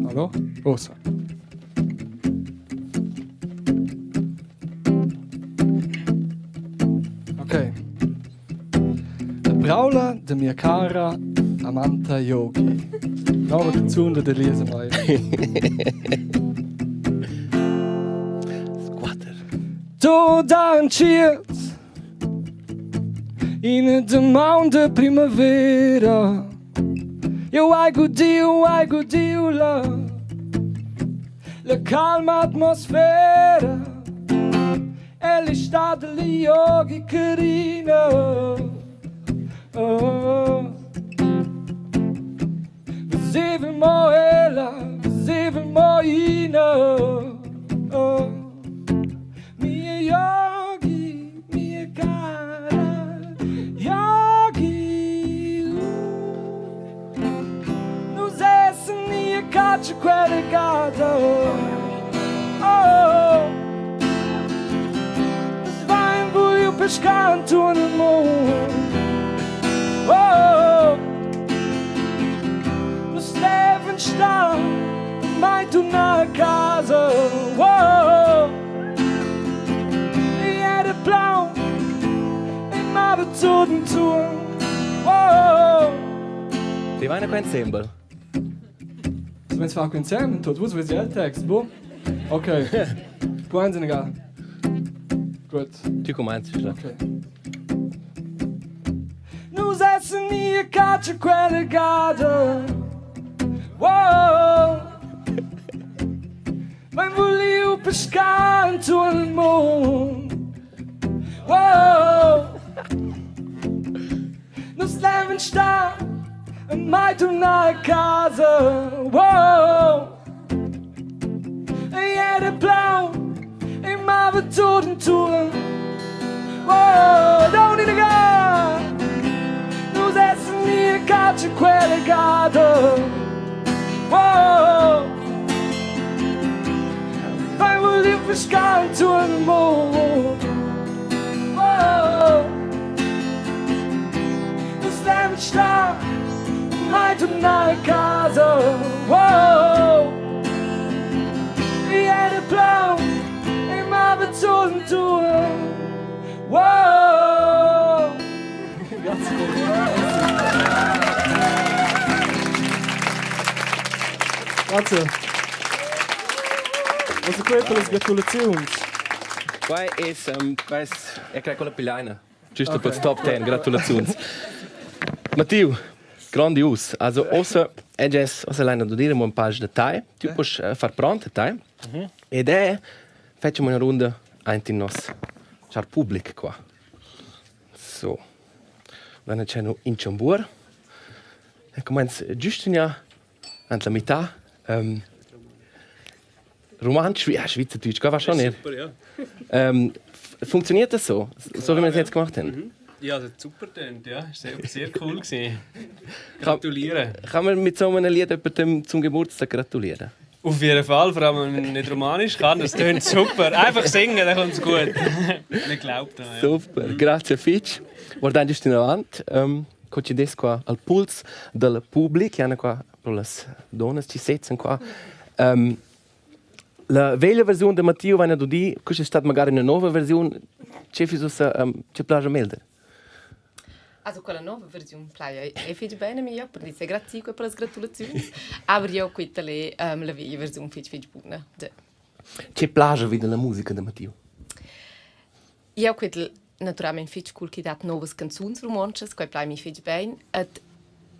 Hallo? Ossa. Ok. La braula de mia cara Amanta Yogi. Nova canzun de Elisa May. Squatter. Tu danciert in damaun de primavera. Eu hai gudiu, hai gudiu la la calma atmosfera e l'estate li yogi carina. Oh. Vesevel mo ella, vesevel mo ina. Oh. Mia yogi, mia cara yogi. Nus essan nia catscha quella gada. Oh. Nus vain vuliu pescar intuorn il mund. Oh. Nus levan star mai turnar a casa. Oh. Era blau e mava tut entuorn. Oh. Ti vai qua insembel? Wenn es war insieme, tot vus wisst il text, bo? Okay. Puan Senegal. Gut. Tu commences. Okay. Nus essan ni a catscha quella gada. Wow. Mein vuliu. leben sta mai tornar a casa. Wow. Era blau e mava tut inturn. Wow, don't need a Nus essen i a catscha quella gada. Wow. Vai voler pescar inturn mo. Wow. Nus leben sta mai tornar a casa. Wow. Era blau e mava tut inturn. Wow. Grazie. Also quei per las gratulaziuns. Quai es um, quai es e crei quella pilaina. Giusto okay. per top 10, gratulaziuns. Mattiu, grandius. Also ossa è ossa laina dudir un page de tai. Tu puoi far pronto tai. Ed è facciamo una runda aint in nos char public qua. So. Dann c'è no in Ciambur. E comenz giusto ant la mità. Um, Rumantsch, ja, Schweizerdeutsch, qua va schon nicht. Super, ja. Ähm, funktioniert das so? So wie wir es jetzt gemacht haben? Mhm. Ja, das hat super getönt, ja. Ist sehr, sehr cool gewesen. Gratuliere. Kann, kann man mit so einem Lied jemandem zum Geburtstag gratulieren? Auf jeden Fall, vor allem wenn man nicht Romanisch kann, das tönt super. Einfach singen, dann kommt es gut. Man glaubt ja. Super, grazie fitch. Guardando in avanti, um, coincides qua al puls del public, hanno qua pro las donnas ci sezzan qua. Um, la veglia versiun da Matteo vaina dudì, questa è stata magari una nuova versiun. Che fis ussa, um, che plaja melder? Also quella nova versiun plaja è fetg bene mia, per dir grazie per las gratulaziuns, aber io quita le um, la veglia versiun fetg fetg buna. Che plaja vi della musica da Matteo? Io quetel naturalmein fetg cool che dat novas canzuns romontschas, quei plai mi fetg bein, et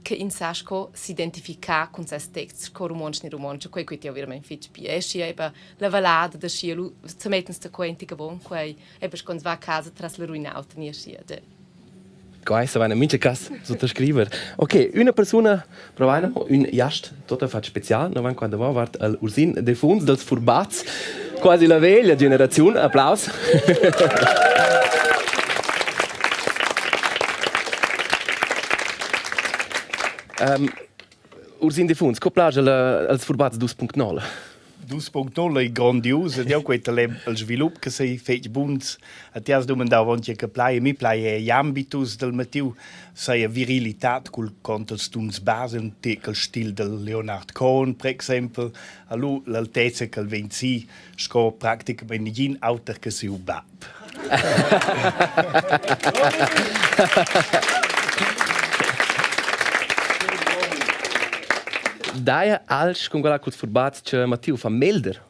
che ins sa sco s'identificar cun ses texts sco romontsch ni romontscha, quei quet jeu veramein fetg bi. E schi eben la vallada da schi, lu semettens da quei entic avon quei, eben sco ins va a casa tras la Ruinaulta ni aschia. Quai sa vaina mincha cas suttascriver. Ok, üna persuna provaina ün jast tuottafat special. Noi vain qua davovart al Ursin Defuns dals Furbaz, quasi la veglia generaziun. Applaus. um, Ursin Defuns, co plaja la, als Furbaz 2.0? 2.0 ei grondius ed jeu quetel il svilup che sei fetg buns. A ti has dumandau avon tgei che plai, a mi plai ei ambitus del Mattiu, seia virilitad cul cont els tuns base, un tec el stil del Leonard Cohen per exempel, a lu l'altezia ch'el vegn si sco practicamein negin auter che siu bab. Daja alch cun quella culs furbaz che Mattiu fa melder?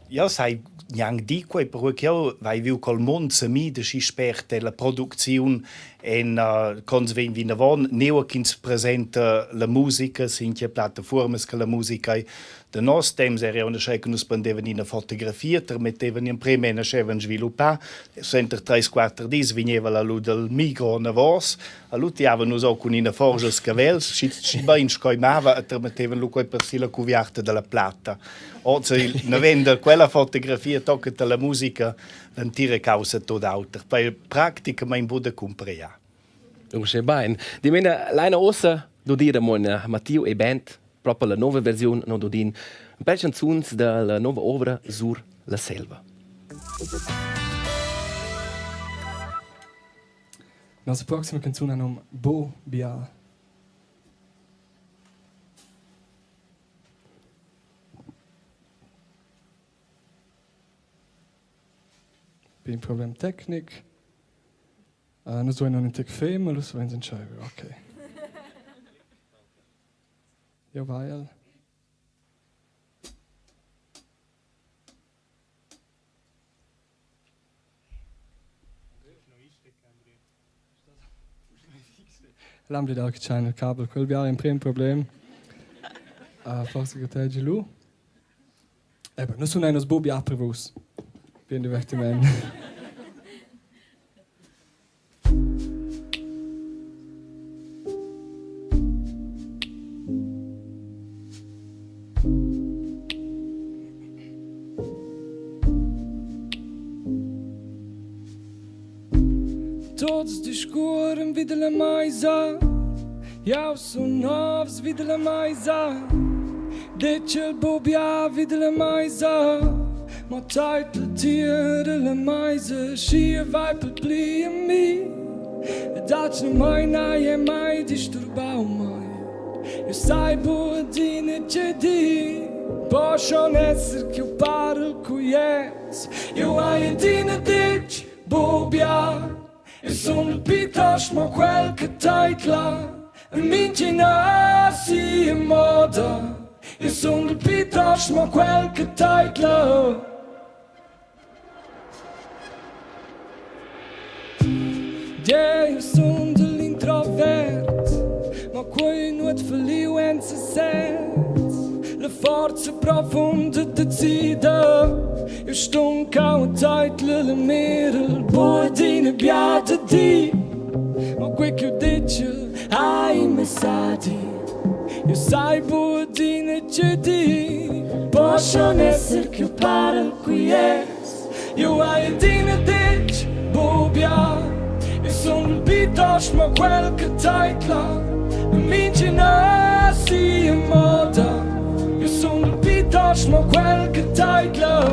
Jau sai gnanc dir quei, perquei ch'jeu vai viu col mund semida schi spert e la producziun en uh, cons vegn vinavon, nua ch'ins presenta la musica sin che plattafuormas che la musica ei Da nos temps era una schei che nus prendevan ina fotografia, termettevan in prem e schevan sviluppar. Suenter treis quatter dis vegneva la lu dal micro anavos. Allu tiavan nus auch cun ina forgia scavels, schi schi bein scoimava e termettevan lu quei per si la cuviarta dalla platta. Oz il navenda quella fotografia tocca la musica l'entira caussa tot auter. Poi praticamain buca cumprea. Uschè bain. Dimena, laina uossa dudir amo Mattiu e Band, propa la nouva versiun, no dudin ün pêr chanzuns da la nouva ouvra Sur la selva. Nossa proxima canzun ha num Bo Bial. Pign problem tecnic. Uh, nus duein in tec fem, lu saveins entscheiver, ok. Jeu vaiel. L'han dau che tschein il cabel, quel bial emprem problem. Uh, forse che te lu. Eben, nus sunein oz buc bia per vus. Bien divertiment. Tots discurren vi dalla meisa Jau sun novs vi dalla meisa Detg il bubia vi dalla meisa Ma teitel tier dalla meisa Schi vai pel pli a mi Dat ne mai nai e mai disturbau mai Eu sai buadina che di Po schon esser ch'jeu parel cuiez Eu hai adina ditg bubia Eu sun piuttost mo quel che teidla Mintgina sia moda Eu sun piuttost mo quel che teidla Jeu sundel introvert, ma quei nuot falliu en sesez. La forza profunda decida, eu stun cau teitla la mirel, buadina biada di. Ma quei ch'jeu ditgel hai messadi, eu sai buadina tgei di. Po schon esser ch'jeu parel quiets, Eu hai adina detg bubia Eu sun piuttost mo quel che teidla Mintgina sia moda Eu sun piuttost mo quel che teidla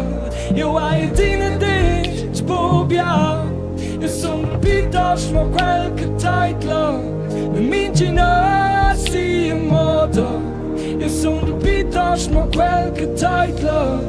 Eu hai adina detg bubia Eu sun piuttost mo quel che teidla Mintgina sia moda Eu sun piuttost mo quel che teidla.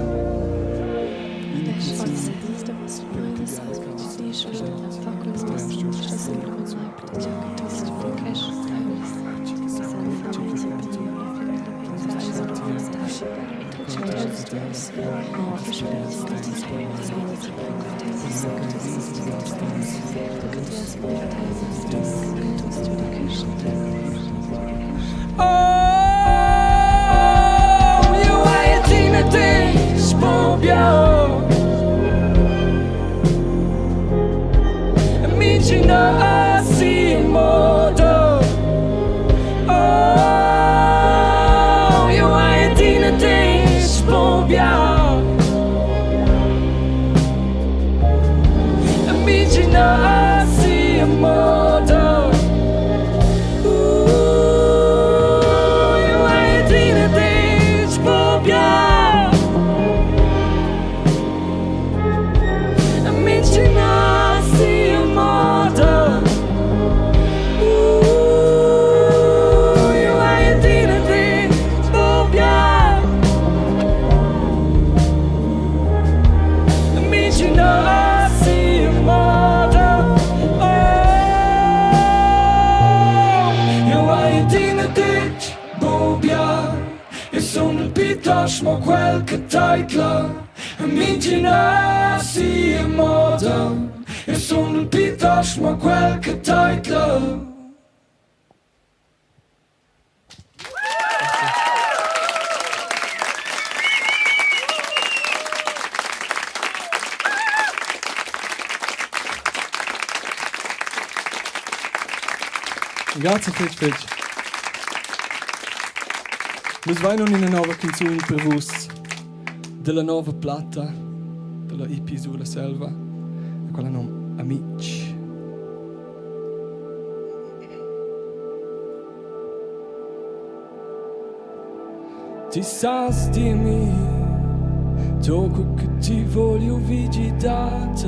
Oh, eu hai adina ditg bubia Mintgina sia moda Oh, eu hai adina ditg bubia Mintgina sia moda Uh, eu hai adina ditg bubia Mintgina sia moda Uh, eu hai adina ditg bubia Mintgina sia moda Oh, eu hai adina ditg bubia Eu sun piuttost mo quel che teidla Mintgina sia moda Eu sun piuttost mo quel che teidla. Grazie fetg fetg. Nus vein nun ina nova canzun per vus della nova platta della EP Sur la Selva e quella nom Amic. Ti sas dirmi Dopo che ti voglio vigilata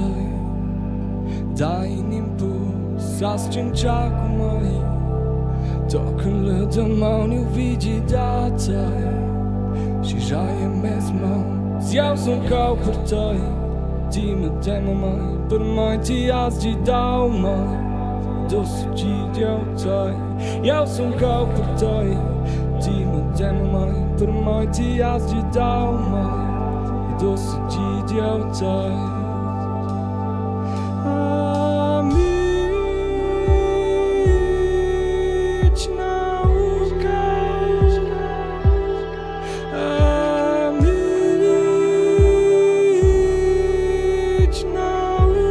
Dai in impuls sas tschintschar cun mei Tochen la damaun jeu vigilata Schi giai en mes mauns Jau sun cau per tei Ti me tema mai Per mai ti has gidau mai Dus gid jeu tei Jau sun cau per tei Ti me tema mai Per mai ti has gidau mai Dus gid jeu tei Amic nauca Amic nauca.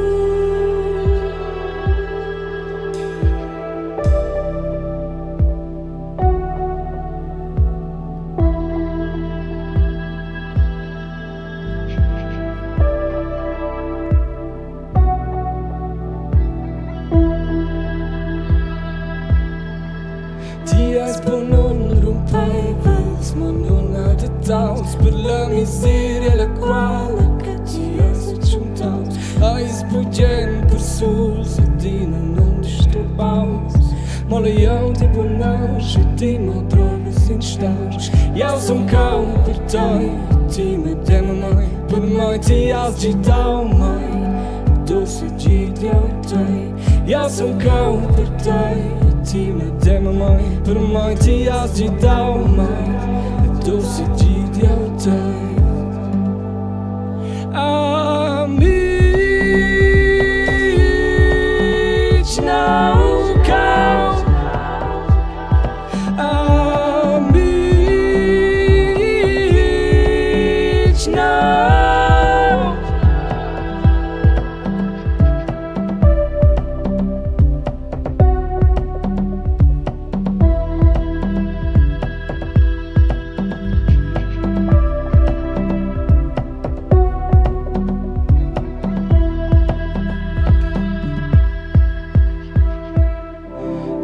lamentaus per la miseria la quala che ti eis tschuntaus. Eis bugen persuls adina non disturbaus. Mo la jeu ti bunaus e ti mo trovas in stausch. Jau sun cau per tei, ti medema mai, per mai ti has gitau mai. Doce git jau tei. Jau sun cau per tei, ti medema mai, per mai ti has gitau mai. Doce git jau tei. Amici naucau Amici nau.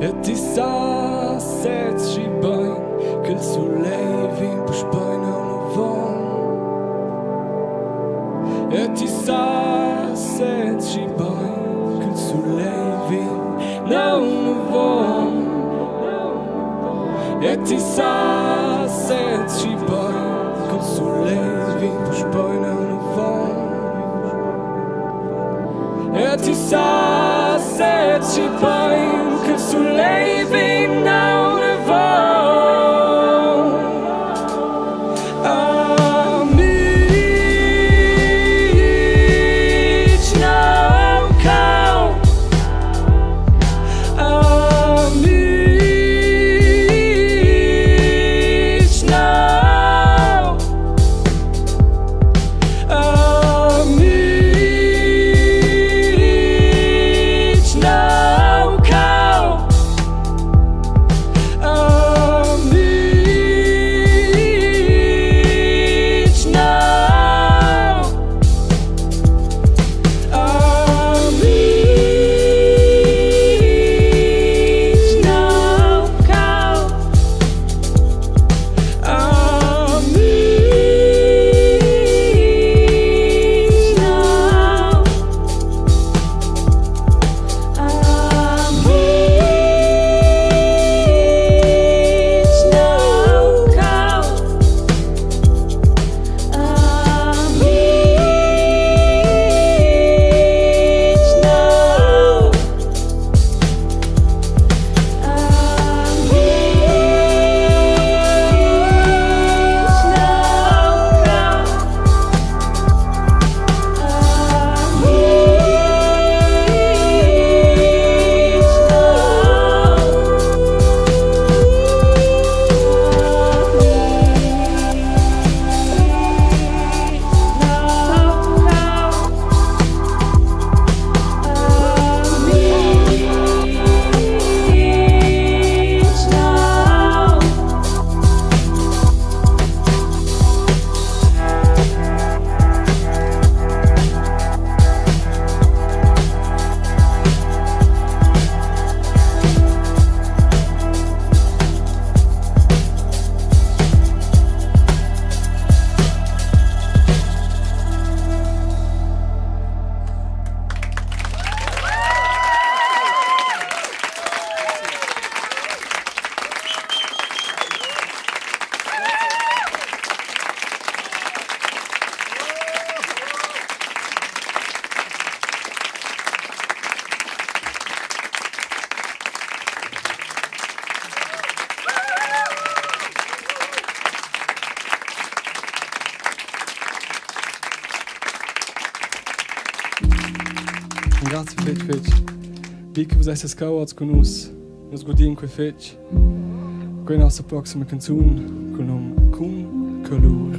E ti sa sez schi bein ch'il sulegl vegn puspei neunavon. E ti sa sez schi bein ch'il sulegl vegn neunavon. E ti sa sez schi bein ch'il sulegl vegn puspei neunavon. E ti sa sez schi bein ch'il sulegl vegn neunavon. Amici naucau Amici nau Amici naucau Amici nau Amici naucau Amici nau Amici naucau Amici nau Amici naucau Amici nau Amici nau Grazie fetg fetg. Bi che vus esses cau oz cun nus. Nus gudin quei fetg. Quei nossa proxima canzun cul num Cun colur.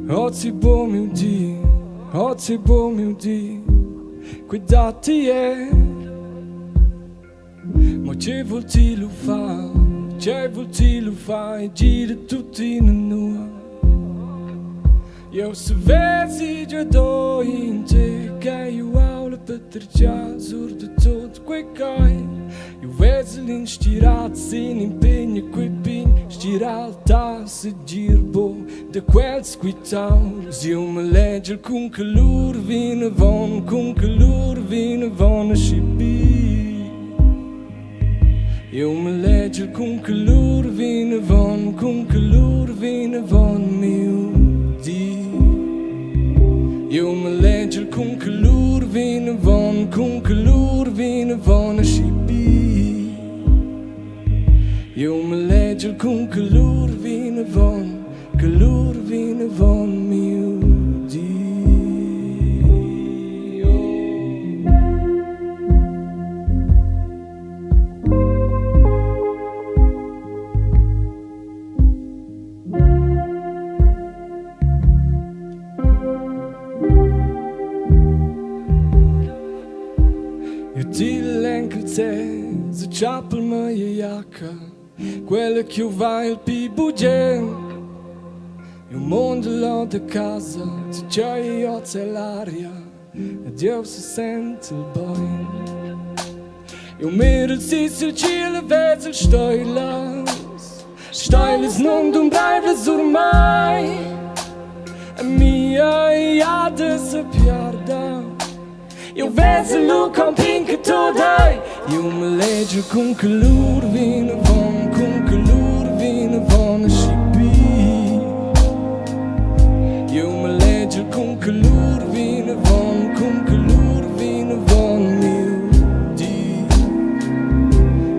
Oz bo miu di, oz bo miu di, qui datti è. Ma che vul ti lu far, che vul ti lu far e gira tuttina nua. Eu savessi già do in te che io aula patergiar sur de tot quei ch'hai. Eu vezel. vezel in stirat sin impegn e quei pign stiral ta segir bo da quels quitaus. Jeu me legel cun colur vinavon, cun colur vinavon aschi bi. Jeu me legel cun colur vinavon, cun colur vinavon miu di. Jeu me legel cun colur vinavon, cun colur vinavon aschi bi. Jeu me legel cun colur vinavon, colur vinavon miu di. Io ti l'enkel se chapel mia jacca, quella che va il pi bugen. Il mondo l'ho de casa, ti c'hai io l'aria, ed io se sent il bein. Eu mirel si sil tschiel e vesel steilas, steilas nundumbreivlas ormai. E mia jada se piarda. Eu vesel lu con pin che tut ei. Eu me legel cun colur vinavon, cun colur vinavon aschi bi. Eu me legel cun colur vinavon, cun colur vinavon miu di.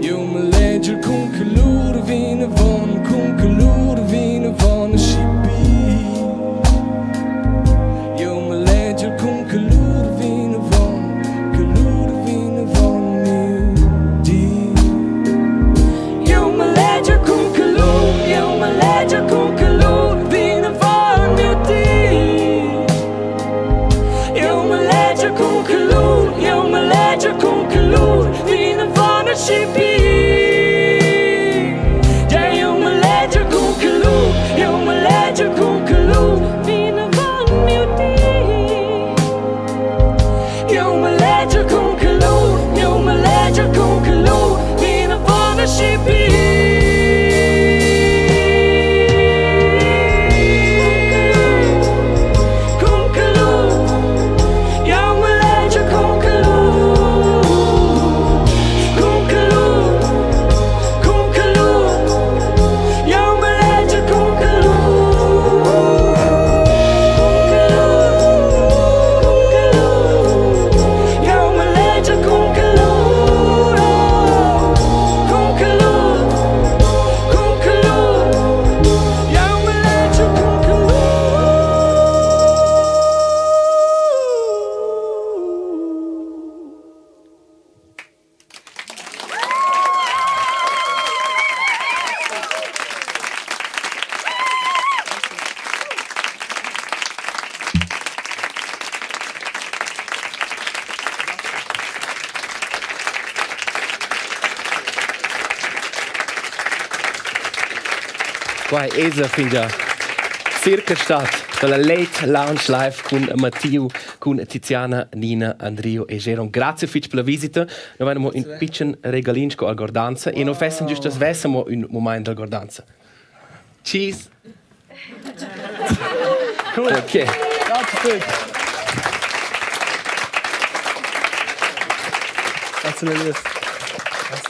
Eu me legel cun colur vinavon, cun colur vinavon aschi bi. Eu me legel cun colur vinavon, colur vinavon miu di. Eu me legel cun colur, eu me legel cun colur vinavon miu di. Eu me legel cun colur, eu me legel cun colur vinavon aschi bi. Ja, eu me legel cun colur, eu me legel cun colur vinavon miu di. Eu me legel cun colur, eu me legel cun colur vinavon aschi bi. Cun colur, eu me legel cun colur, cun colur, cun colur, eu me legel cun colur, cun colur, eu me legel cun colur, cun colur, cun colur, eu me legel cun colur. Qua esa fingià circa stat dalla Late Lounge Live cun Mattiu, cun Tiziana, Nina, Andrio e Geron. Grazie fitg per la visita. Noi avevamo un pitschen regalin sco algordanza e noi fessen giusto svessamo un moment d'algordanza. Cheese. Cool. Ok. Grazie fitg. Grazie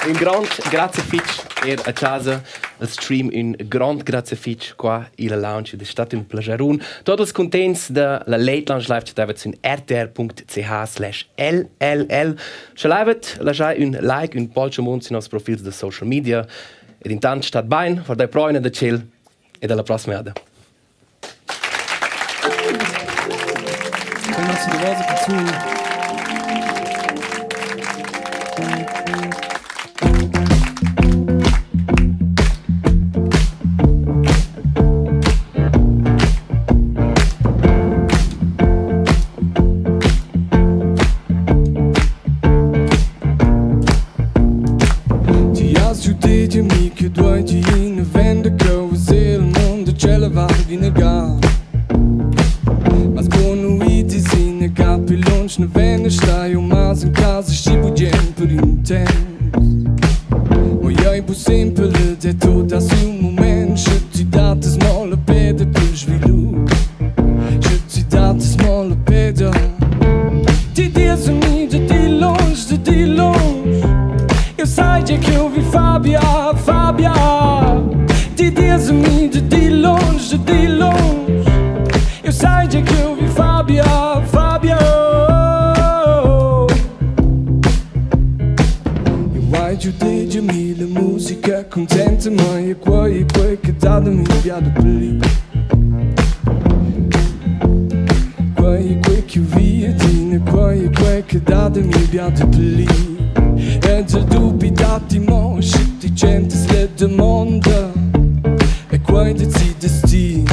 Un grand grazie fitg er a casa al stream un grand grazie fitg qua illa lounge ed è stato un plagerun. Tots els contents da la Late Lounge Live chattavet sün rtr.ch/lll. Sche levet, lasciai un like, un polcio mund sün nos profils da social media. Ed intant stat bain, guardai proina da tschel ed alla prossima jada. Können wir zu der Vase zu. Ti has giu detg a mi che dueigi ina venda cheu veser il mund e tschella vart inaga. Mas buonuiti sin capi lunsch ne bu simpel ed è tut a siu mument. Sche ti datas mo la peda pel svilup. Sche ti datas mo la peda. Ti dias a mi da di lunsch, da di lunsch. Eu sai già che eu vi Fabia, Fabia. Ti dias a mi da di lunsch, da di lunsch. Eu sai già che eu vi Fabia, Fabia. Eu hai giu detg a mi la musica contenta mai e quei e quei che dat a mi bia da pli. Quei e quei che vi adina, quei e quei che dat a mi bia da pli. Ed il dubi datti mo, sche ti tschentas la damonda. E quei decidas ti,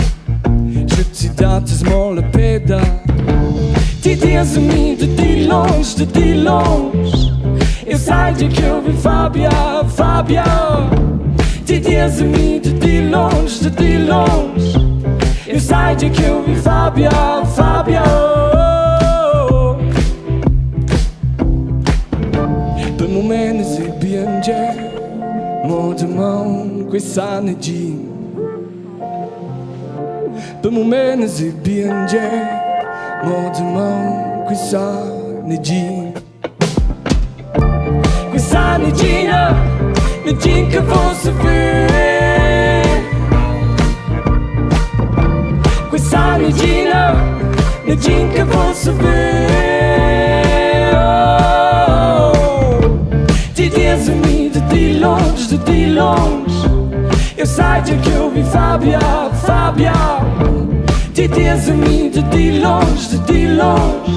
sche ti datas mo la peda. Ti dias a mi da di lunsch, da di lunsch. Eu sai già che eu vi Fabia, Fabia. Ti dias a mi da di lunsch, da di lunsch. Eu sai già che eu vi Fabia, Fabia. Per moment es il bien già, mo damaun quei sa negin. Per moment es il bien già, mo damaun quei sa negin. Quei sa negina, negin che fosse ver. Quei sa negina, negin che fosse ver. Oh, ti dias a mi de di lunsch, de di lunsch. Eu sai già che eu vi Fabia, Fabia. Ti dias a mi de di lunsch, de di lunsch.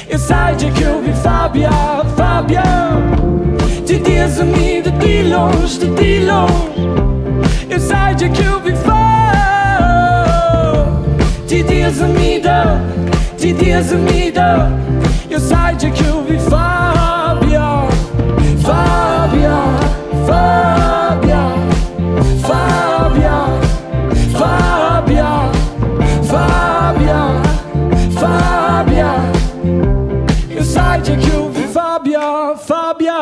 Eu sai già che eu vi Fabia, Fabia. Ti dias a mi de di lunsch, de di lunsch. Eu sai già che eu vi Fabia. Ti dias a mi de, ti dias a mi de. Eu sai già che eu vi Fabia, Fabia, Fabia, Fabia, Fabia, Fabia, Fabia. Eu sai già che eu vi Fabia, Fabia.